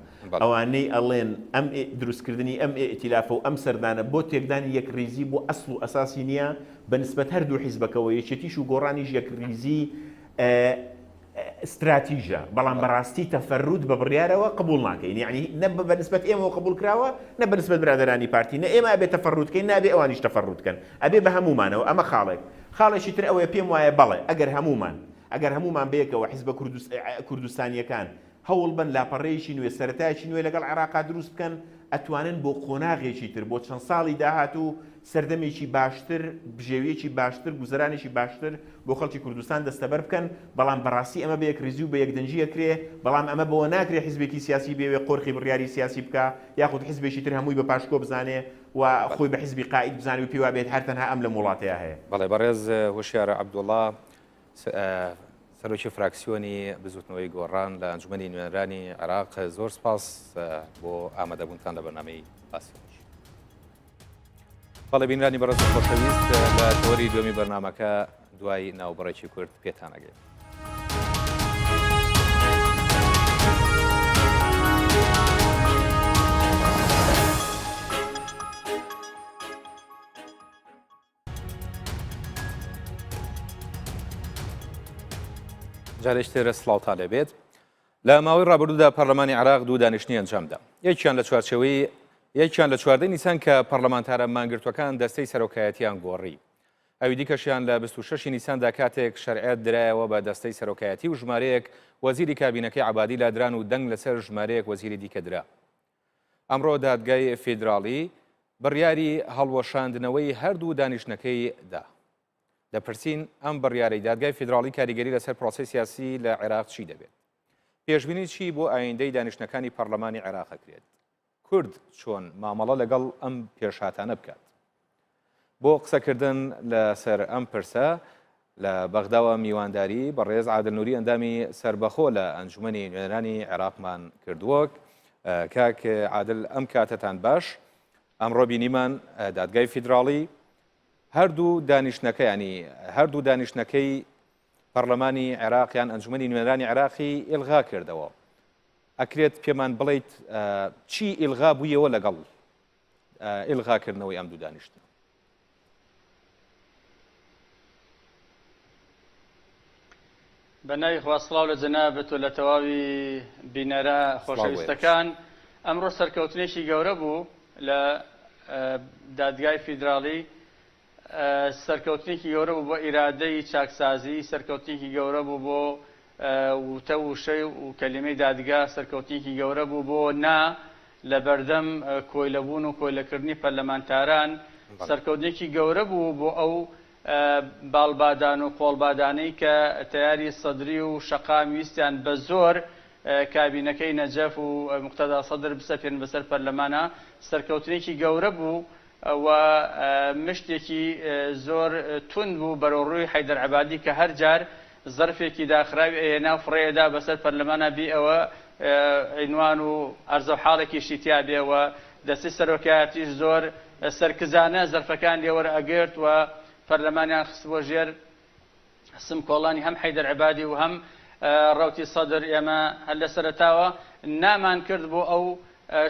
ئەوانەی ئەڵێن ئەم دروستکردنی ئەم ئیئتیلافە و ئەم سەردانە بۆ تێکدانی یەکڕیزی بۆ ئەسڵ و ئەساسی نییە بە نسبەت هەردوو حیزبەکەوە یەکێتیش و گۆڕانیش یەکڕیزی ستراتیژە، بەڵام بەڕاستی تەفەرود بە بڕیارەوە قبوڵ ناکەین، یەعنی نە بە نسبەت ئێمەوە قبوڵ کراوە، نە بە نسبەت برادەرانی پارتی، نە ئێمە ئەبێ تەفەرود کەین، نە ئەبێ ئەوانیش تەفەرود کەن، ئەبێ بە هەموومانەوە، ئەمە خاڵێک. خاڵێکی تر ئەوەیە پێم وایە بەڵێ ئەگەر هەموومان، ئەگەر هەموومان بەیەکەوە حیزبە کوردستانییەکان هەوڵ بەن لاپەڕەیەکی نوێ، سەرەتایەکی نوێ لەگەڵ عێراقا دروست بکەن، ئەتوانن بۆ قۆناغێکی تر، بۆ چەند ساڵی داهاتوو سەردەمێکی باشتر، بژێوییەکی باشتر، گوزەرانێکی باشتر بۆ خەڵکی کوردستان دەستەبەر بکەن، بەڵام بەڕاستی ئەمە بە یەکڕیزی و بە یەکدەنگی ئەکرێ، بەڵام ئەمە بەوە ناکرێ حیزبێکی سیاسی بیەوێ قۆرخی بڕیاری سیاسی بکا، یاخود حیزبێکی تر هەمووی بە پاشکۆ بزانێ و خۆی بە حیزبی قائید بزانێ و پێی وابێت هەر تەنها ئەم لەم وڵاتەیا هەیە. بەڵێ بەڕێز هۆشیار عەبدوڵا، سەرۆکی فراکسیۆنی بزوتنەوەی گۆڕان لە ئەنجومەنی نوێنەرانی عێراق زۆر سپاس بۆ ئامادەبوونتان لە بەرنامەی باسی ڕۆژ. بەڵێ بینرانی بەڕێز و خۆشەویست لە تۆری دوێمی بەرنامەکە دوای ناوبڕێکی کورت پێتانەگەین. جارێکی تر سڵاوتان لێبێت لە ماوەی ڕابردوودا پەرلەمانی عراق دوو دانیشتنی ئەنجامدا یەکیان لە چوارچەوەی یەکیان لە چواردەی نیسان کە پەرلەمانتارە مانگرتوەکان دەستەی سەرۆکایەتیان گۆڕی ئەوی دیکەشیان لە 26 نیساندا کاتێک شەرعیەت درایەوە بە دەستەی سەرۆکایەتی و ژمارەیەک وەزیری کابینەکەی عەبادی لادران و دەنگ لەسەر ژمارەیەک وەزیری دیکە درا. ئەمڕۆ دادگای فیدراڵی بڕیاری هەڵوەشاندنەوەی هەردوو دانیشتنەکەی دا. دەپرسین ئەم بڕیارەی دادگای فیدراڵی کاریگەری لەسەر پرۆسەی سیاسی لە عێراق چی دەبێت؟ پێشبینی چی بۆ ئایندەی دانیشتنەکانی پەرلەمانی عێراق ئەکرێت؟ کورد چۆن مامەڵە لەگەڵ ئەم پێشهاتانە بکات؟ بۆ قسەکردن لەسەر ئەم پرسە لە بەغداوە میوانداری بەڕێز عادل نوری ئەندامی سەربەخۆ لە ئەنجومەنی نوێنەرانی عێراقمان کردووە. کاک عادل ئەم کاتەتان باش. ئەمڕۆ بینیمان دادگای فیدراڵی هەردوو دانیشتنەکە ینی هەردوو دانیشتنەکەی پەرلەمانی عێراق یان ئەنجومەنی نوێنەرانی عێراقی ئیلغا کردەوە. ئەکرێت پێمان بڵیت چی ئیلغا بوویەوە لەگەڵ ئیلغاکردنەوەی ئەم دوو دانیشتنە؟ بە ناوی خوا سڵاو لە جەنابت و لە تەواوی بینەرە خۆشەویستەکان. ئەمڕۆ سەرکەوتنێکی گەورە بوو لە دادگای فیدراڵی، سەرکەوتنێکی گەورە بوو بۆ ئیرادەی چاکسازی، سەرکەوتنێکی گەورە بوو بۆ. وتە وشەی و کەلیمەی دادگا سەرکەوتنێکی گەورە بوو بۆ نا لە بەردەم کۆیلەبوون و کۆیلەکردنی پەرلەمانتاران، سەرکەوتنێکی گەورە بوو بۆ ئەو باڵبادان و قۆڵبادانەی کە تەیاری سەدری و شەقام ویستیان بە زۆر کابینەکەی نەجەف و موقتەدا سەدر بسەپێنن بەسەر پەرلەمانا، سەرکەوتنێکی گەورە بوو و مشتێکی زۆر توند بوو بەرەو ڕووی حەیدەر عەبادی کە هەر جار زەرفێکی داخراوی ئەهێنا و فڕێ ئەدا بەسەر پەرلەمانا بی ئەوە عینوان و عەرزەوحاڵێکیشی تیا بێ و دەستی سەرۆکایەتیش زۆر سەرکزانە زەرفەکان لێ وەرئەگرت و پەرلەمانیان خستبووە ژێر سمکۆڵانی هەم حەیدەر عەبادی و هەم ڕەوتی سەدر. ئێمە هەر لە سەرەتاوە نامان کرد بۆ ئەو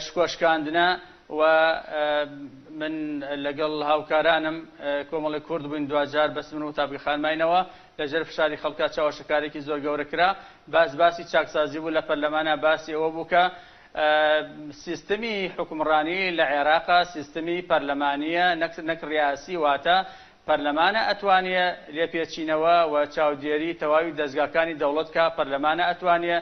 شکۆشکاندنە و من لەگەڵ هاوکارانم کۆمەڵی کورد بووین، دواجار بەس من و تاپی خان ماینەوە، لەژێر فشاری خەڵکا چاوەشەکارێکی زۆر گەورە کرا. باس باسی چاکسازی بوو لە پەرلەمانا، باسی ئەوە بوو کە سیستمی حوکمڕانی لە عێراقا سیستمی پەرلەمانییە نەک ڕیاسی، واتە پەرلەمانە ئەتوانێ لێپێچینەوە و چاودێری تەواوی دەزگاکانی دەوڵەت کا، پەرلەمانە ئەتوانێ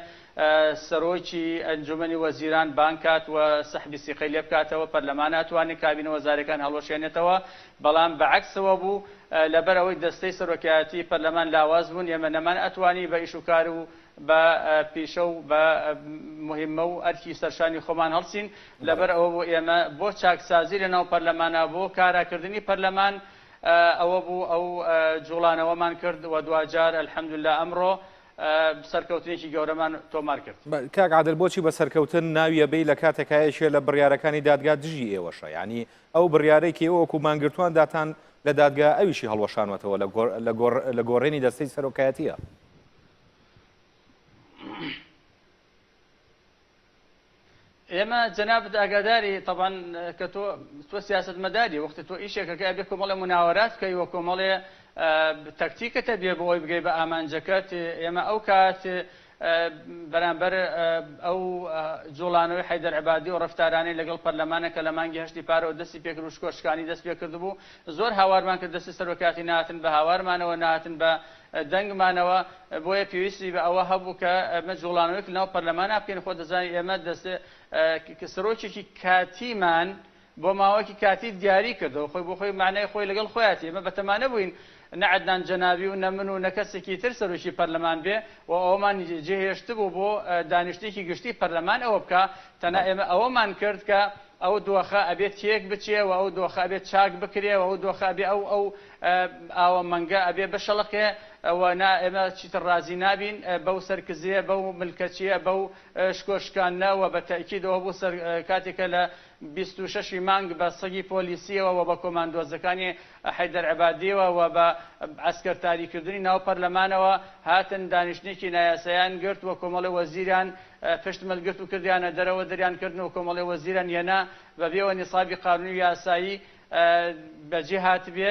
سەرۆکی ئەنجومەنی وەزیران بانگ کات و سەحبی سیقەی لێ بکاتەوە، پەرلەمانە ئەتوانێ کابینە وەزاریەکان هەڵوەشێنێتەوە، بەڵام بە عەکسەوە بوو، لەبەر ئەوەی دەستەی سەرۆکایەتی پەرلەمان لاواز بوون، ئێمە نەمان ئەتوانی بە ئیش و کار و بە پیشە و بە موهیممە و ئەرکی سەرشانی خۆمان هەڵسین، لەبەر ئەوە بوو ئێمە بۆ چاکسازی لە ناو پەرلەمانا، بۆ کاراکردنی پەرلەمان ئەوە بوو ئەو جوڵانەوەمان کرد و دواجار الحمدللە ئەمڕۆ سەرکەوتنێکی گەورەمان تۆمار کرد. کاک عادل بۆچی بە سەرکەوتن ناوی ئەبەی لە کاتێکا یەکێ لە بڕیارەکانی دادگا دژی ئێوەشە؟ یانی ئەو بڕیارەی کە ئێوە وەکوو مانگرتووان داتان لە دادگا ئەویشی هەڵوەشانوەتەوە لە گۆڕێنی دەستەی سەرۆکایەتییە. ئێمە جەنابت ئاگاداری تەبعەن کە تۆ تۆ سیاسەتمەداری وەختی تۆ ئیشێکەکە ئەبێ کۆمەڵێ مناوەرات بکەی و کۆمەڵێ تەکتیکت هەبێ بۆ ئەوەی بگەی بە ئامانجەکەت. ئێمە ئەو کات بەرامبەر ئەو جوڵانەوەی حەیدەر عەبادی و ڕەفتارانەی لەگەڵ پەرلەمانە کە لە مانگی هەشتی پارەوە دەستی پێکرد و شکۆشکانی دەست پێکردبوو، زۆر هاوارمان کرد، دەستی سەرۆکایەتی نەهاتن بە هاوارمانەوە، نەهاتن بە دەنگمانەوە، بۆیە پێویستی بە ئەوە هەبوو کە ئێمە جوڵانەوەیەک لەناو پەرلەمانا بکەین، خۆت دەزانی ئێمە دەست سەرۆکێکی کاتیمان بۆ ماوەیەکی کاتی دیاری کردەوە، خۆی بۆ خۆی مەعنای خۆی لەگەڵ خۆیەتی، ئێمە بەتەما نەبووین نە عەدنان جەنابی و نە من و نە کەسێکی تر سەرۆکی پەرلەمان بێ و ئەوەمان جێهێشتبوو بۆ دانیشتنێکی گشتی پەرلەمان ئەوە بکا، تەنها ئێمە ئەوەمان کرد کە ئەو دۆخە ئەبێ تێک بچێ و ئەو دۆخە ئەبێ چاک بکرێ و ئەو دۆخە ئەبێ ئەو ئەو ئاوە مەنگە ئەبێ بشەڵقێ و نا ئێمە چیتر ڕازی نابین بەو سەرکزیە بەو ملکەچیە بەو شکۆ شکاندنە و بە تەئکید ئەوە بوو سەر کاتێک کە لە 26 ی مانگ بە سەگی پۆلیسیەوە و بە کۆماندۆزەکانی حەیدەر عەبادیەوە و بە عەسکەرتاری کردنی ناو پەرلەمانەوە هاتن دانیشتنێکی نایاسایان گرت و کۆمەڵێ وەزیریان پشت مل گرت و کردیانە دەرەوە دەریان کردن و کۆمەڵێ وەزیران یەنا بە بێوە نیسابی قانونی و یاسایی بەجێ هاتبێ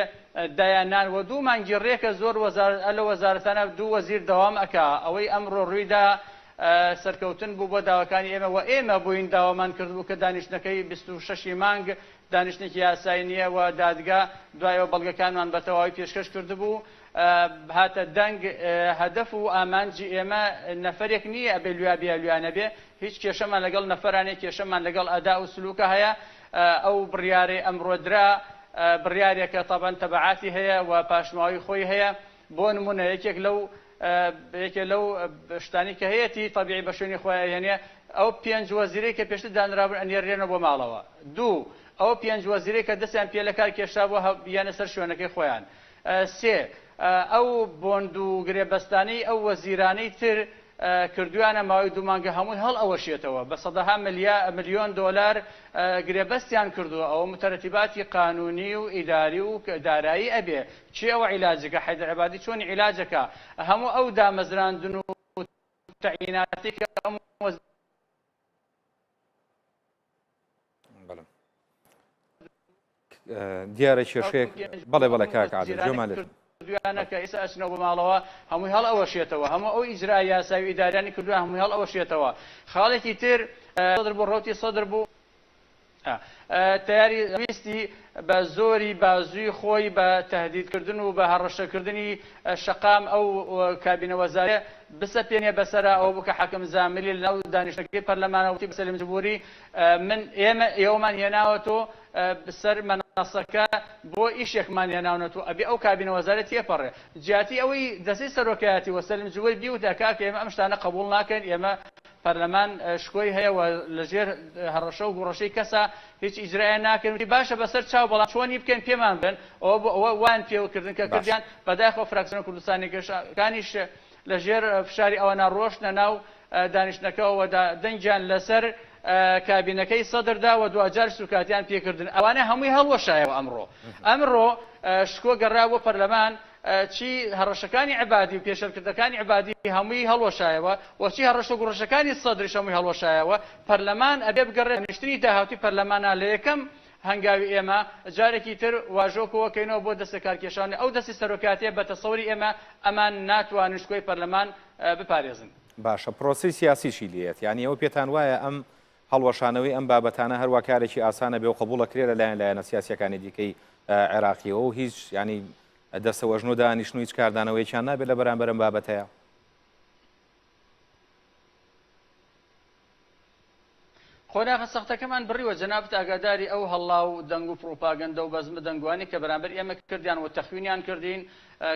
دایان نان وە دوو مانگی ڕێکە زۆر وەزارەت ئە لە وەزارەتانە دوو وەزیر دەوام ئەکا ئەوەی ئەمڕۆ ڕوویدا سەرکەوتن بوو بۆ داواکانی ئێمە وە ئێمە بووین داوامان کردبوو کە دانیشتنەکەی 26 ی مانگ دانیشتنێکی یاسایی نییە و دادگا دوایەوە بەڵگەکانمان بە تەواوی پێشکەش کردبوو هاتە دەنگ هەدەف و ئامانجی ئێمە نەفەرێک نییە ئەبێ لویا بێ لویا نەبێ هیچ کێشەمان لەگەڵ نەفەرا نیە کێشەمان لەگەڵ ئەدا و سلوکە هەیە ئەو بڕیارەی ئەمڕۆ درا بڕیارێکە تەبەن تەبعاتی هەیە و پاشماوەی خۆی هەیە بۆ نمونە یەکێک لەو یەکێ لەو شتانی کە هەیەتی تەبیعی بە شوێنی خۆی ئەهێنێ ئەو پێنج وەزیرەی کە پێشتر دانرابوون ئەنێررێنەوە بۆ ماڵەوە دوو ئەو پێنج وەزیرەی کە دەستیان پێ لەکار کێشابوو یانە سەر شوێنەکەی خۆیان سێ، ئەو بۆند و گرێبەستانەی ئەو وەزیرانەی تر کردویانە ماوەی دوو مانگە هەمووی هەڵئەوەشێتەوە، بە سەدەها ملیۆن دۆلار گرێبەستیان کردووە، ئەوە موتەرەتیباتی قانونی و ئیداری و دارایی ئەبێ، کێ ئەوە عیلاجەکا، حەیدەر عەبادی چۆن عیلاجەکا، هەموو ئەو دامەزراندن و تەعیناتەی کە ئەم دیارە کێشەیەک بەڵێ بەڵێ کاک عادل گوێمان لێت. کردویانە کە ئێستا ئەچنەوە بۆ ماڵەوە هەمووی هەڵئەوەشێتەوە هەموو ئەو ئیجرا یاسایی و ئیداریانی کردویان هەمووی هەڵئەوەشێتەوە خاڵێکی تر سەدر بوو ڕەوتی سەدر بوو. تەیاری ویستی بە زۆری بازووی خۆی بە تەهدیدکردن و بە هەڕەشەکردنی شەقام ئەو کابینە وەزاریە بسەپێنێ بەسەرا، ئەوە بوو کە حاکم زاملی لەناو دانیشتنەکەی پەرلەمانە وتی بە سەلیم جبوری من ئێمە ئێوەمان هێناوەتۆ سەر مەنەسەکە بۆ ئیشێکمان هێناونەتۆ ئەبێ ئەو کابینە وەزارە تێپەڕێ جیاتی ئەوەی دەستەی سەرۆکایەتی و سەلیم جبوری بیوتە کاکە ئێمە ئەم شتانە قبوڵ ناکەین ئێمە پەرلەمان شکۆی هەیە و لەژێر هەڕەشە و گوڕەشەی کەسا هیچ ئیجرائێ ناکەن وتی باشە بەسەر چاو بەڵام چۆنی بکەین پێمان بڵێن ئەوە بۆ ئەوە وایان پێوە کردن کە باش. کردیان بەداخەوە فراکسیۆنە کوردستانیەکانیش لەژێر فشاری ئەوەنا ڕۆشتنە ناو دانیشتنەکەوە و دەنگیان لەسەر کابینەکەی سەدر دا و دواجار سوکاتیان پێکردن ئەوانە هەمووی هەڵوەشایەوە ئەمڕۆ ئەمڕۆ شکۆ گەڕا بۆ پەرلەمان چی هەڕەشەکانی عەبادی و پێشێلکردنەکانی عەبادی هەمووی هەڵوەشایەوە و چی هەڕەشە و گوڕەشەکانی سەدریش هەمووی هەڵوەشایەوە، پەرلەمان ئەبێ بگەڕێ دانیشتنی داهاتووی پەرلەمانە لە یەکەم هەنگاوی ئێمە جارێکی تر واژۆ کۆکەینەوە بۆ دەستلەکارکێشانی ئەو دەستی سەرۆکایەتیە بە تەسەوری ئێمە ئەمان ناتوانن شکۆی پەرلەمان بپارێزن. باشە پرۆسەی سیاسی چی لێیەت؟ یانی ئێوە پێتان وایە ئەم هەڵوەشانەوەی ئەم بابەتانە هەروا کارێکی ئاسانە بێ و قبوڵەکرێ لە لایەن لایەنە سیاسیەکانی دیکەی عێراقیەوە و هیچ یانی دەستەوەژنۆ دانیشن و هیچ کاردانەوەیەکیان نابێت لە بەرامبەر ئەم بابەتەیە؟ قۆناغە سەختەکەمان بڕیوە، جەنابت ئاگاداری ئەو هەڵا و دەنگ و پڕوپاگەندە و بەزمە دەنگوانەی کە بەرامبەر ئێمە کردیان و تەخوینیان کردین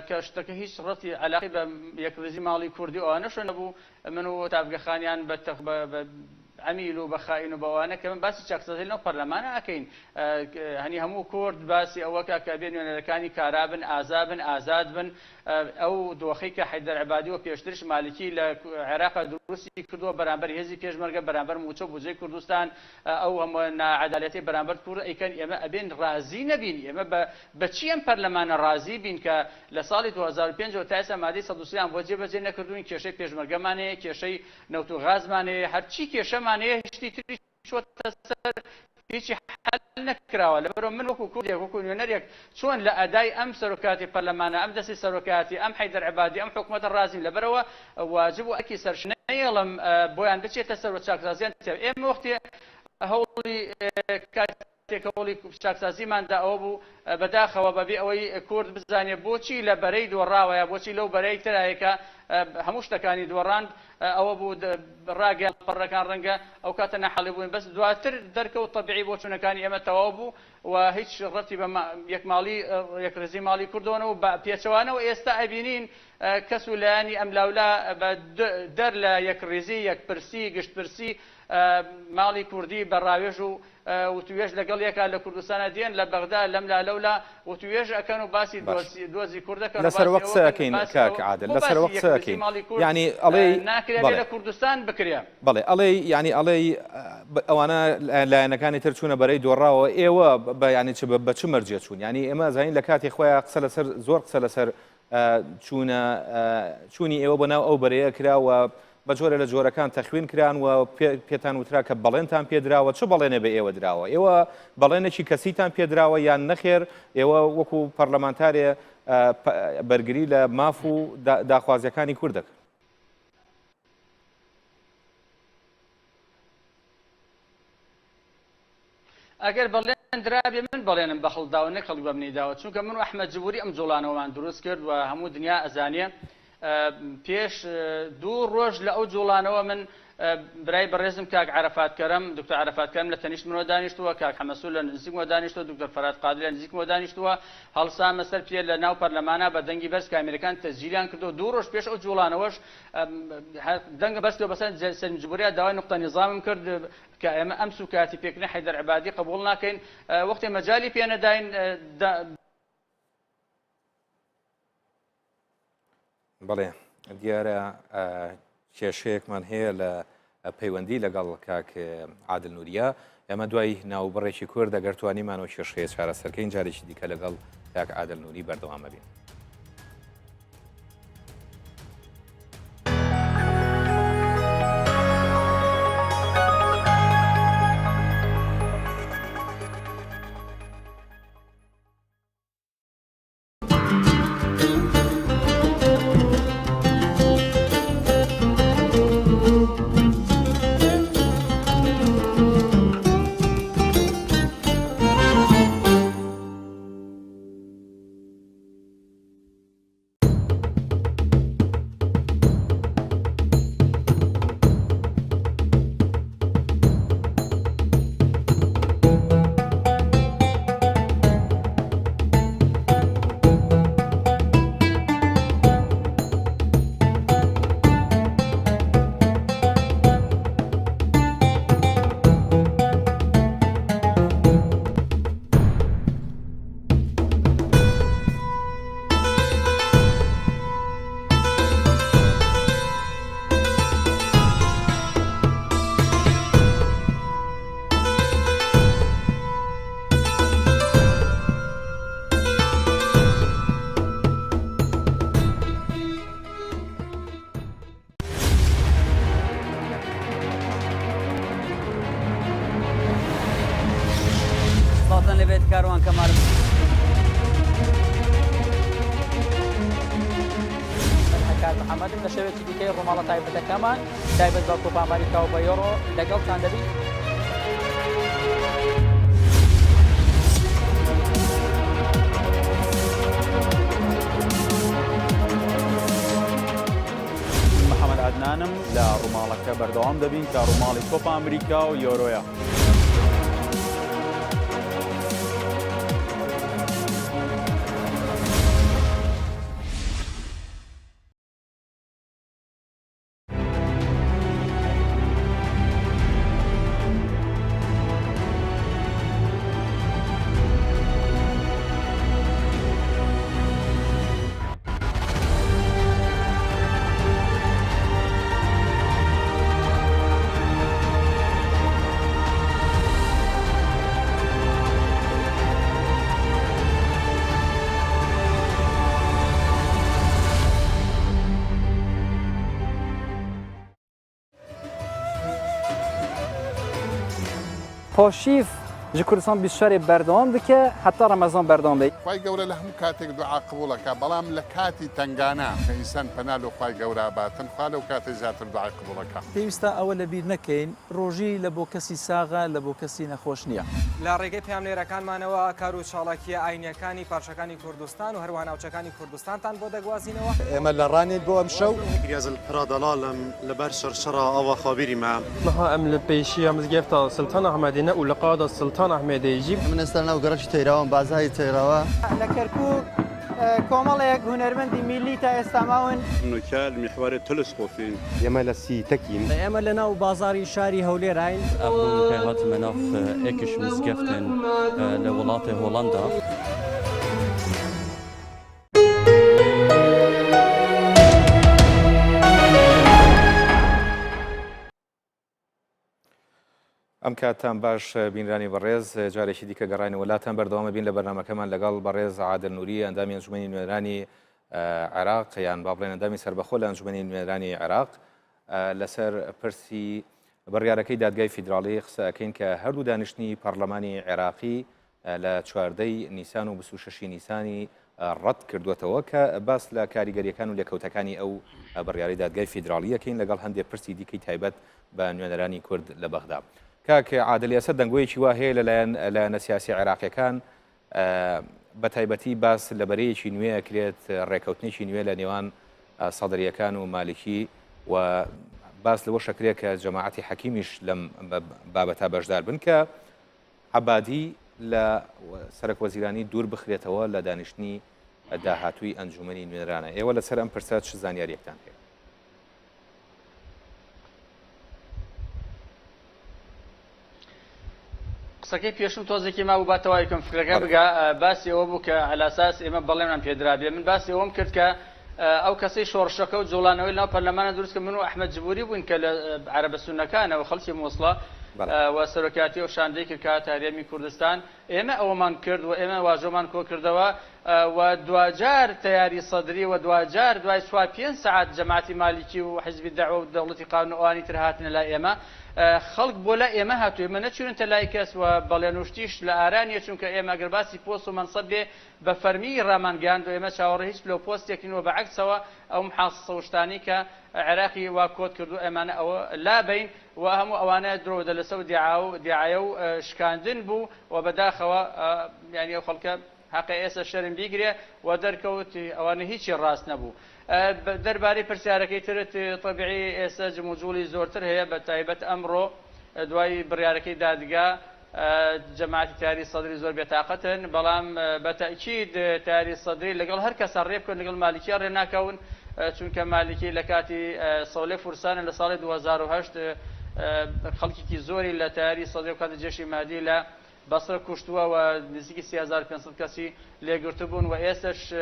کە شتەکە هیچ ڕەتی عەلاقەی بە یەکڕیزی ماڵی کوردی و ئەوانەشەوە نەبوو، من و تاڤگەخانیان بە عەمیل و بە خائین و بەوانە کە من باسی چاکسازی لەناو پەرلەمانە ئەکەین هەنی هەموو کورد باسی ئەوە کە کە بێ نوێنەرەکانی کارا بن ئازا بن ئازاد بن ئەو دۆخەی کە حەیدەر عەبادی و پێشتریش مالکی لە عێراق دروستی کردووە بەرامبەر هێزی پێشمەرگە بەرامبەر مووچە و بودجەی کوردستان ئەو هەموو ناعەدالەتی بەرامبەر کورد ئەیکەن ئێمە ئەبێن ڕازی نەبین ئێمە بە بە چی ئەم پەرلەمانە ڕازی بین کە لە ساڵی 2005 ەوە تا ئێستا مادەی 130 یان بۆ جێبەجێ نەکردووین کێشەی پێشمەرگەمان هەیە کێشەی نەوت و غازمان هەیە هەرچی کێشەمان هەیە شتی تری چۆتە سەر هیچی حەل نەکراوە لەبەرئەوە من وەکو کوردێک وەکو نوێنەرێک چۆن لە ئەدای ئەم سەرۆکاتی پەرلەمانە ئەم دەستی سەرۆکایەتی ئەم حەیدەر عەبادی ئەم حکومەتە ڕازیم لەبەرئەوە واجب و ئەرکی سەرشانە نەیەڵم بۆیان بچێتە سەر و چاکسازیان تیا ئێمە وەختی هەوڵی کاتێک هەوڵی چاکسازیمان دا ئەوە بوو بەداخەوە بەبێ ئەوەی کورد بزانێ بۆچی لە بەرەی دۆڕاوەیە بۆچی لەو بەرەی ترایە کە هەموو شتەکانی دۆڕاند ئەوە بوو ڕاگەیاند پەڕەکان ڕەنگە ئەو کاتە ناحاڵی بووین بەس دواتر دەرکەوت تەبیعی بۆچوونەکانی ئێمە تەواو بوو و هیچ ڕەبتی بە یەکماڵی یەکڕیزی ماڵی کوردەوە نەبوو بە پێچەوانەوە ئێستا ئەبینین کەس و لایەنی ئەملاولا بە دەر لە یەکڕیزی یەکپرسی گشتپرسی ماڵی کوردی بە ڕاوێژ و وتوێژ لەگەڵ یەکا لە کوردستانا دێن لە بەغدا لەملا لەولا وتوێژ ئەکەن و باسی باش دۆزی کورد ئەکەن و لەسەرەوە باسی ئەوە قسە کەن ئەکەین باسی کاک ئەوە عادل بۆ لەسەرەوە باسی قسە یەکڕیزی ئەکەین ماڵی کورد یعنی ئەڵێی ناکرێ ئەبێ بەڵێ لە کوردستان بکرێ. بەڵێ ئەڵێی یعنی ئەڵێی ئەوانە لایەنەکانی تر چوونە بەرەی دۆڕاوە ئێوە بە یعنی چ بە چ مەرجێ چوون یعنی ئێمە زانین لە کاتی خۆیان قسە لەسەر زۆر قسە لەسەر چوونە چوونی ئێوە بۆ ناو ئەو بەرەیە کرا و بە جۆرە لە جۆرەکان تەخوین کران و پێتان وترا کە بەڵێنتان پێدراوە چ بەڵێنێ بە ئێوە دراوە ئێوە بەڵێنێکی کەسیتان پێدراوە یان نەخێر ئێوە وەکو پەرلەمانتارێ بەرگری لە ماف و داخوازیەکانی کورد دەکەن؟ ئەگەر بەڵێن درابێ من بەڵێنم بە خەڵک داوە نەک خەڵک بە منی داوە چونکە من و ئەحمەد جبوری ئەم جوڵانەوەمان دروست کرد و هەموو دنیا ئەزانێ پێش دوو ڕۆژ لە ئەو جوڵانەوە من برای بەڕێزم کاک عەرەفات کەرەم دکتۆر عەرەفات کەرەم لە تەنیشت منەوە دانیشتووە کاک حەمەسوور لە نزیکمەوە دانیشتووە دکتۆر فەرهاد قادری لە نزیکمەوە دانیشتووە هەڵسامە سەر پێ لە ناو پەرلەمانا بە دەنگی بەرز کامێرەکان تەسجیلیان کردەوە دوو ڕۆژ پێش ئەو جوڵانەوەش دەنگم بەرز کردەوە بەسەر سەلیم جبوریە داوای نوقتە نیزامم کرد کە ئێمە ئەم سوکایەتی پێکردنەی حەیدەر عەبادی قبوڵ ناکەین وەختێ مەجالی پێ نەداین بەڵێ دیارە کێشەیەکمان هەیە لە پەیوەندی لەگەڵ کاک عادل نوریا ئێمە دوای ناوبڕێکی کورد ئەگەر توانیمانەوە کێشەیە چارەسەرکەین جارێکی دیکە لەگەڵ کاک عادل نوری بەردەوامە بین. ڕزگار محەمەدم لە شەوێکی دیکەی ڕووماڵە تایبەتەکەمان تایبەت بە کۆپا ئەمریکا و بە یۆرۆ لەگەڵتان دەبین. محەمەد عەدنانم لە ڕووماڵەکە بەردەوام دەبین کە ڕووماڵی کۆپا ئەمریکا و یۆرۆیە. پاشیف ji Kurdistan 24 berdewam dike heta Remezan berdewam be. خوای گەورە لە هەموو کاتێک دوعا قبوڵ ئەکا بەڵام لە کاتی تەنگانە کە ئینسان پەنا لۆ خوای گەورە ئەباتن خوا لەو کاتەی زیاتر دوعای قبوڵ ئەکا. پێویستە ئەوە لەبیر نەکەین ڕۆژی لە بۆ کەسی ساغە لە بۆ کەسی نەخۆش نییە. لە ڕێگەی پەیامنێرەکانمانەوە کار و چاڵاکییە ئاینییەکانی پارچەکانی کوردستان و هەروەها ناوچەکانی کوردستانتان بۆ دەگوازینەوە. ئێمە لە ڕانیەین بۆ ئەمشەو. ئەز li pira delalim li ber şirşira ava xabîrî me. Niha em li pêşiya mizgefta Siltan Ahmedê ne û li qada Siltan Ahmedê jî. من ئێستا لەناو گەڕەکی تەیراوەم، بازاڕی تەیراوە. لە کەرکووک کۆمەڵێک هونەرمەندی میللی تا ئێستا ماون. نوچە li میحوەرê تلسقۆفین. ئێمە لە سیتەکین. ئێمە لە ناو بازاڕی شاری هەولێراین. ئەمڕۆ هاتمە ناو ئێکش مزگەفتێن لە وڵاتێ هۆڵەندا. ئەم کاتتان باش بینرانی بەڕێز جارێکی دیکە گەڕاینەوە لاتان بەردەوامە بین لە بەرنمەکەمان لەگەڵ بەڕێز عادل نوری ئەندامی ئەنجومەنی نوێنەرانی عێراق یان با بڵێن ئەندامی سەربەخۆ لە ئەنجومەنی نوێنەرانی عێراق لەسەر پرسی بڕیارەکەی دادگای فیدراڵی قسە ئەکەین کە هەردوو دانیشتنی پەرلەمانی عێراقی لە چواردەی نیسان و 26 نیسانی ڕەت کردووەتەوە کە باس لە کاریگەریەکان و لێکەوتەکانی ئەو بڕیاری دادگای فیدراڵیەکەین لەگەڵ هەندێک پرسی دیکەی تایبەت بە نوێنەرانی کورد لە بەغدا. کاک عادل ئێستا دەنگۆیەکی وا هەیە لەلایەن لایەنە سیاسی عێراقیەکان بە تایبەتی باس لە بەرەیەکی نوێ ئەکرێت ڕێکەوتنێکی نوێ لە نێوان سەدریەکان و مالکی و باس لەوە شەکرێت کە جەماعەتی حەکیمیش لەم بابەتە بەشدار بن کە عەبادی لە سەرەک وەزیرانی دوور بخرێتەوە لە دانیشتنی داهاتووی ئەنجومەنی نوێنەرانە ئێوە لەسەر ئەم پرسە چ زانیاریەکتان هەیە؟ قسەکەی پێشوم تۆزێکی مابوو با تەواوی کەم فکرەکە بگا باسی ئەوە بوو کە عەلاساس ئێمە بەڵێنمان پێدرابێ من باسی ئەوەم کرد کە ئەو کەسەی شۆڕشەکە و جوڵانەوەی لەناو پەرلەمانە دروست کرد من و ئەحمەد جبوری بووین کە لە عەرەبە سوننەکانەوە خەڵکی موسڵە و سەرۆکایەتی ئەو شاندەی کرد کە هاتە هەرێمی کوردستان ئێمە ئەوەمان کرد و ئێمە واژۆمان کۆکردەوە و دواجار تەیاری سەدری و دواجار دوای چوار پێنج سەعات جەماعەتی مالیکی و حیزبی دەعوە و دەوڵەتی قانون و ئەوانی تر هاتنە لای ئێمە خەڵک بۆ لای ئێمە هاتوو ئێمە نەچوینەتە لای کەس و بەڵێن و شتیش لە ئارا نیە چونکە ئێمە ئەگەر باسی پۆست و مەنسەب بێ بە فەرمی ڕامانگەیاند و ئێمە چاوەڕێی هیچ پلە و پۆستێک نین و بە عەکسەوە ئەو محاسسە و شتانەی کە عێراقی وا کۆت کردووە ئێمانە ئەوە لابەین و هەموو ئەوانە درۆ و دەلەسە و دیعا و دیعایە و شکاندن بوو و بەداخەوە یانی ئەو خەڵکە هەقە ئێسە شەرم بیگرێ و دەرکەوت ئەوانە هیچی ڕاست نەبوو. دەربارەی پرسیارەکەی ترت تەبیعی ئێسە جموجوڵی زۆرتر هەیە بە تایبەت ئەمڕۆ دوای بڕیارەکەی دادگا جەماعەتی تەیاری سەدری زۆر بێتاقەتن بەڵام بە تەئکید تەیاری سەدری لەگەڵ هەر کەسە ڕێ بکەون لەگەڵ مالکیە ڕێ ناکەون چونکە مالکی لە کاتی سەولەی فورسانە لە ساڵی 2008 خەڵکێکی زۆری لە تەیاری سەدری و کاتی جێشی مەهدی لە بەسرە کوشتووە و نزیکی 3500 کەسی لێگرتبوون و ئێستش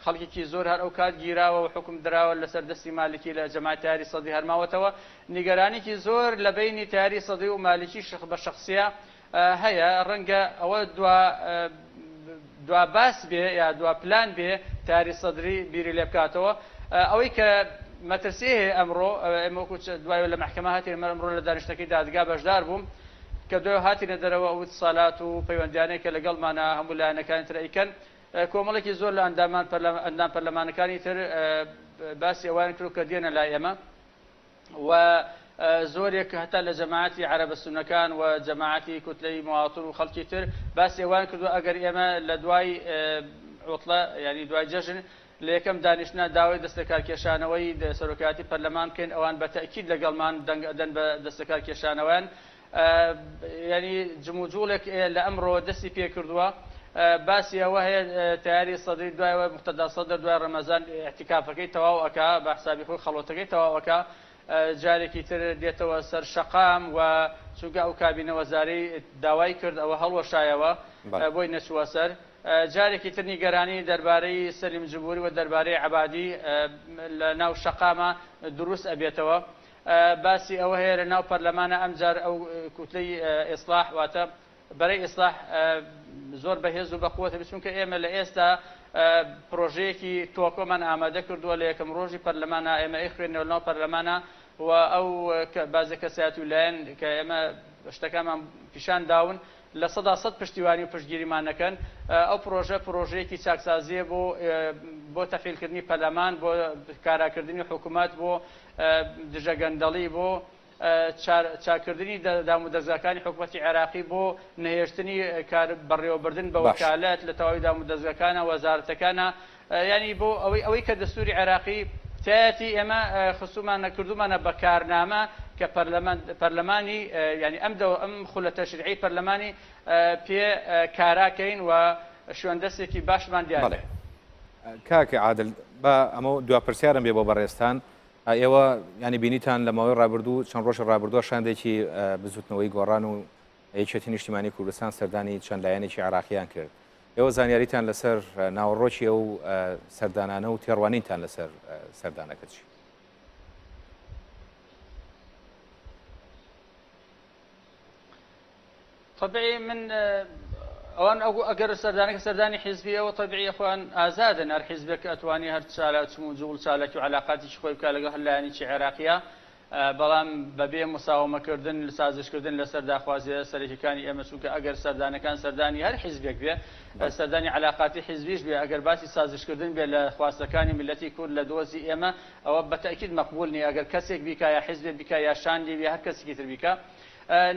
خەڵکێکی زۆر هەر ئەو کات گیراوە و حوکم دراوە لەسەر دەستی مالکی لە جەماعەتی تەیاری سەدری هەر ماوەتەوە. نیگەرانیکی زۆر لە بەینی تەیاری سەدری و مالکی شخ بە شەخسیە هەیە ڕەنگە ئەوە دوا دوا باس بێ یا دوا پلان بێ تەیاری سەدری بیری لێ بکاتەوە. ئەوەی کە مەترسی هەیە ئەمڕۆ ئێمە وەکو دوای لە مەحکەمە هاتین من ئەمڕۆ لە دانیشتنەکەی دادگا بەشدار بووم کە دوای هاتینە دەرەوە ئەو ئیتسالات و پەیوەندیانەی کە لەگەڵمانە هەموو لایەنەکانی تر ئەیکەن. کۆمەڵێکی زۆر لە ئەندامان ئەندام پەرلەمانەکانی تر باسی ئەوەیان کرد کە دێنە لای ئێمە و زۆرێک هەتا لە جەماعەتی عەرەبە سوننەکان و جەماعەتی کوتلەی مواطن و خەڵکی تر باسی ئەوەیان کردووە ئەگەر ئێمە لە دوای عوتڵە یانی دوای جەژن لە یەکەم دانیشتنا داوای دەستلەکارکێشانەوەی سەرۆکایەتی پەرلەمان بکەین ئەوان بە تەئکید لەگەڵمان دەنگ ئەدەن بە دەستلەکارکێشانەوەیان یانی جموجوڵێک لە ئەمڕۆوە دەستی پێکردووە باسی ئەوە هەیە تەیاری سەدری دوای ئەوە موقتەدا سەدر دوای ڕەمەزان ئیعتیکافەکەی تەواو ئەکا بە حسابی خۆی خەڵوەتەکەی تەواو ئەکا جارێکی تر دێتەوە سەر شەقام و چونکە ئەو کابینە وەزارەی داوای کرد ئەوە هەڵوەشایەوە بۆی نەچووە سەر جارێکی تر نیگەرانی دەربارەی سەلیم جبوری و دەربارەی عەبادی لە ناو شەقامە دروست ئەبێتەوە باسی ئەوە هەیە لە ناو پەرلەمانە ئەمجار ئەو کوتلەی ئیسلاح واتە بەرەی ئیسلاح زۆر بەهێز و بەقوەتە بێت چونکە ئێمە لە ئێستا پرۆژەیەکی تۆکۆمان ئامادە کردووە لە یەکەم ڕۆژی پەرلەمانە ئێمە ئەیخوێنەوە لەناو پەرلەمانە و ئەو بازێ کەسایەت و لایەن کە ئێمە شتەکانمان پیشان داون 100% پشتیوانی و پشتگیریمان نەکەن ئەو پرۆژە پرۆژەیەکی چاکسازیە بۆ بۆ تەفیلکردنی پەرلەمان بۆ کاراکردنی حکوومەت بۆ دژە گەندەڵی بۆ چاککردنی دامودەزگاکانی حکومەتی عێراقی بۆ نەهێشتنی کار بەڕێوەبردن بە وەکالەت لە تەواوی دامودەزگاکانە وەزارەتەکانە یانی بۆ ئەوەی ئەوەی کە دەستوری عێراقی تایەتی ئێمە خستومانە کردومانە بە کارنامە کە پەرلەمان پەرلەمانی یانی ئەم دەو ئەم خولە تەشریعی پەرلەمانی پێ کاراکەین و شوێن دەستێکی باشمان دیار بەڵێ کاک عادل با ئەمە دوا پرسیارم بێ بۆ بەڕێزتان ئێوە ینی بینیتان لە ماوەی ڕابردوو چەند ڕۆژی ڕابردووە شاندێکی بزوتنەوەی گۆڕان و یەکێتی نیشتیمانی کوردستان سەردانی چەند لایەنێکی عراقیان کرد ئێوە زانیاریتان لەسەر ناوەڕۆکی ئەو سەردانانە و تێڕوانینتان لەسەر سەردانەکە چی؟ طبیعی من ئەوان ئەو ئەگەر سەردانەکە سەردانی حیزبی ئەوە طبیعی خۆیان ئازادن هەر حیزبێک ئەتوانی هەر چالا چم و جوڵ چالاکی و علاقاتیش خۆی بکە لەگەڵ هەر لایەنێکی عێراقیە بەڵام بەبێ مساومەکردن سازشکردن لەسەر داخوازیە سەرەکیەکانی ئێمە چونکە ئەگەر سەردانەکان سەردانی هەر حیزبێک بێ سەردانی علاقاتی حیزبیش بێ ئەگەر باسی سازشکردن بێ لە خواستەکانی میللەتی کورد لە دۆزی ئێمە ئەوە بە تەئکید مەقبول نیە ئەگەر کەسێک بیکا یا حیزبێک بیکا یا شاندی یا هەر کەسێکی تر بیکا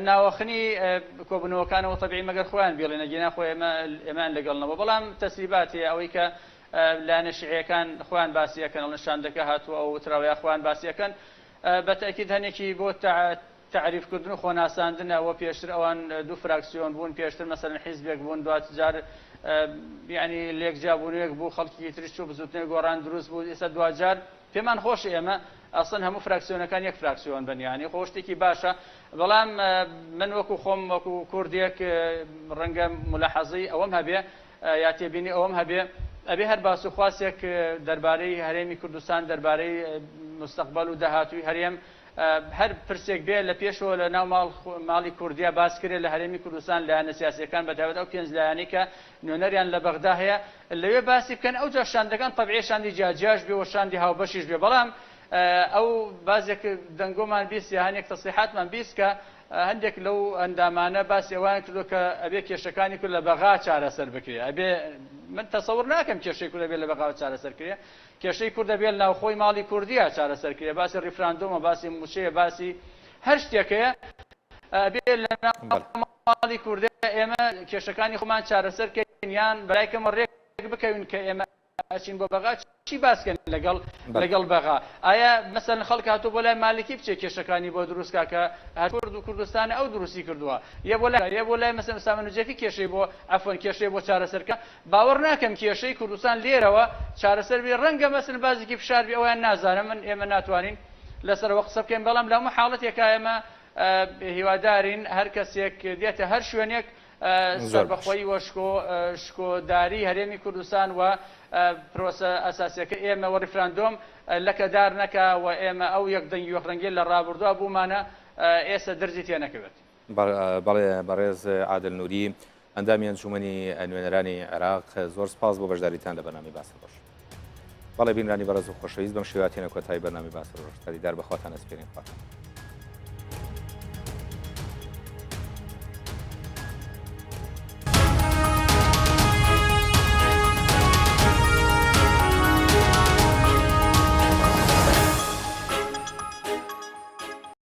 ناوەخنی کۆبوونەوەکانەوە تەبیعی مەگەر خۆیان بیڵێن ئەگینا خۆ ئێمە ئێمەیان لەگەڵ نەبوو بەڵام تەسریبات هەیە ئەوەی کە لایەنە شیعیەکان خۆیان باسی ئەکەن ئەڵێن شاندەکە هاتووە ئەو وتراوە یا خۆیان باسی ئەکەن بە تەئکید هەنێکی بۆ تەعریف کردن و خۆناساندنە وە پێشتر ئەوان دوو فراکسیۆن بوون پێشتر مەسەلەن حیزبێک بوون دواجار یعنی لێک جیابوونەوەیەک بوو خەڵکی تریش چوو بزوتنەوەی گۆڕان دروست بوو ئێستا دواجار پێمان خۆشە ئێمە ئەسڵەن هەموو فراکسیۆنەکان یەک فراکسیۆن بن یعنی خۆ شتێکی باشە بەڵام من وەکو خۆم وەکو کوردێک ڕەنگە ملاحەزەی ئەوەم هەبێ یا تێبینی ئەوەم هەبێ ئەبێ هەر باس و خواسێک دەربارەی هەرێمی کوردستان دەربارەی مستقبل و داهاتووی هەرێم هەر پرسێک بێ لە پێشەوە لە ناو ماڵ ماڵی کوردیا باس کرێ لە هەرێمی کوردستان لایەنە سیاسیەکان بە تایبەت ئەو پێنج لایەنەی کە نوێنەریان لە بەغدا هەیە لەوێ باسی بکەن ئەوجا شاندەکان تەبعی شاندی جیاجیاش بێ و شاندی هاوبەشیش بێ بەڵام ئەو بازێک دەنگۆمان بیست یا هەنێک تەسریحاتمان بیست کە هەندێک لەو ئەندامانە باسی ئەوان کردو کە ئەبێ کێشەکانی کورد لە بەغا چارەسەر بکرێ ئەبێ من تەسەور ناکەم کێشەی کورد ئەبێ لە بەغا چارەسەر کرێ کێشەی کورد ئەبێ لە ناوخۆی ماڵی کوردییا چارەسەر کرێ، باسی ڕیفراندۆمە، باسی مووچەیە، باسی هەر شتێکەیە، ئەبێ لە ناو ماڵی کوردیا ئێمە کێشەکانی خۆمان چارەسەر کەین یان بەلای کەمەوە ڕێک بکەوین کە ئێمە ئەچین بۆ بەغا چی باس کەین لەگەڵ لەگەڵ بەغا ئایا مەسەلەن خەڵک هاتووە بۆ لای مالکی بچێ کێشەکانی بۆ دروست کا کە هەر کورد و کوردستانە ئەو دروستی کردووە یە بۆ لای یە بۆ لای مەسەلەن ئوسامە نوجێفی کێشەی بۆ عەفوەن کێشەی بۆ چارەسەر کا باوەڕ ناکەم کێشەی کوردستان لێرەوە چارەسەر بێ ڕەنگە مەسەلەن بازێکی فشار بێ ئەویان نازانم من ئێمە ناتوانین لەسەرەوە قسە بکەین بەڵام لە هەموو حاڵەتێکا ئێمە هیوادارین هەر کەسێک دێتە هەر شوێنێک سەربەخۆیی و شکۆ شکۆداری هەرێمی کوردستان و پرۆسە ئەساسیەکە ئێمە و ڕیفراندۆم لەکەدار نەکا و ئێمە ئەو یەکدەنگی و یەکڕەنگیە لە ڕابردووە بوومانە ئێستا درزی تێنەکەوێت. بەڵێ بەڕێز عادل نوری ئەندامی ئەنجومەنی نوێنەرانی عێراق زۆر سپاس بۆ بەشداریتان لە بەرنامەی باسی ڕۆژ. بەڵێ بینرانی بەڕێز و خۆشەویست بەم شێوە تێنە کۆتایی بەرنامەی باسی ڕۆژ تا دیدار بەخواتان ئەسپێرین خواتان.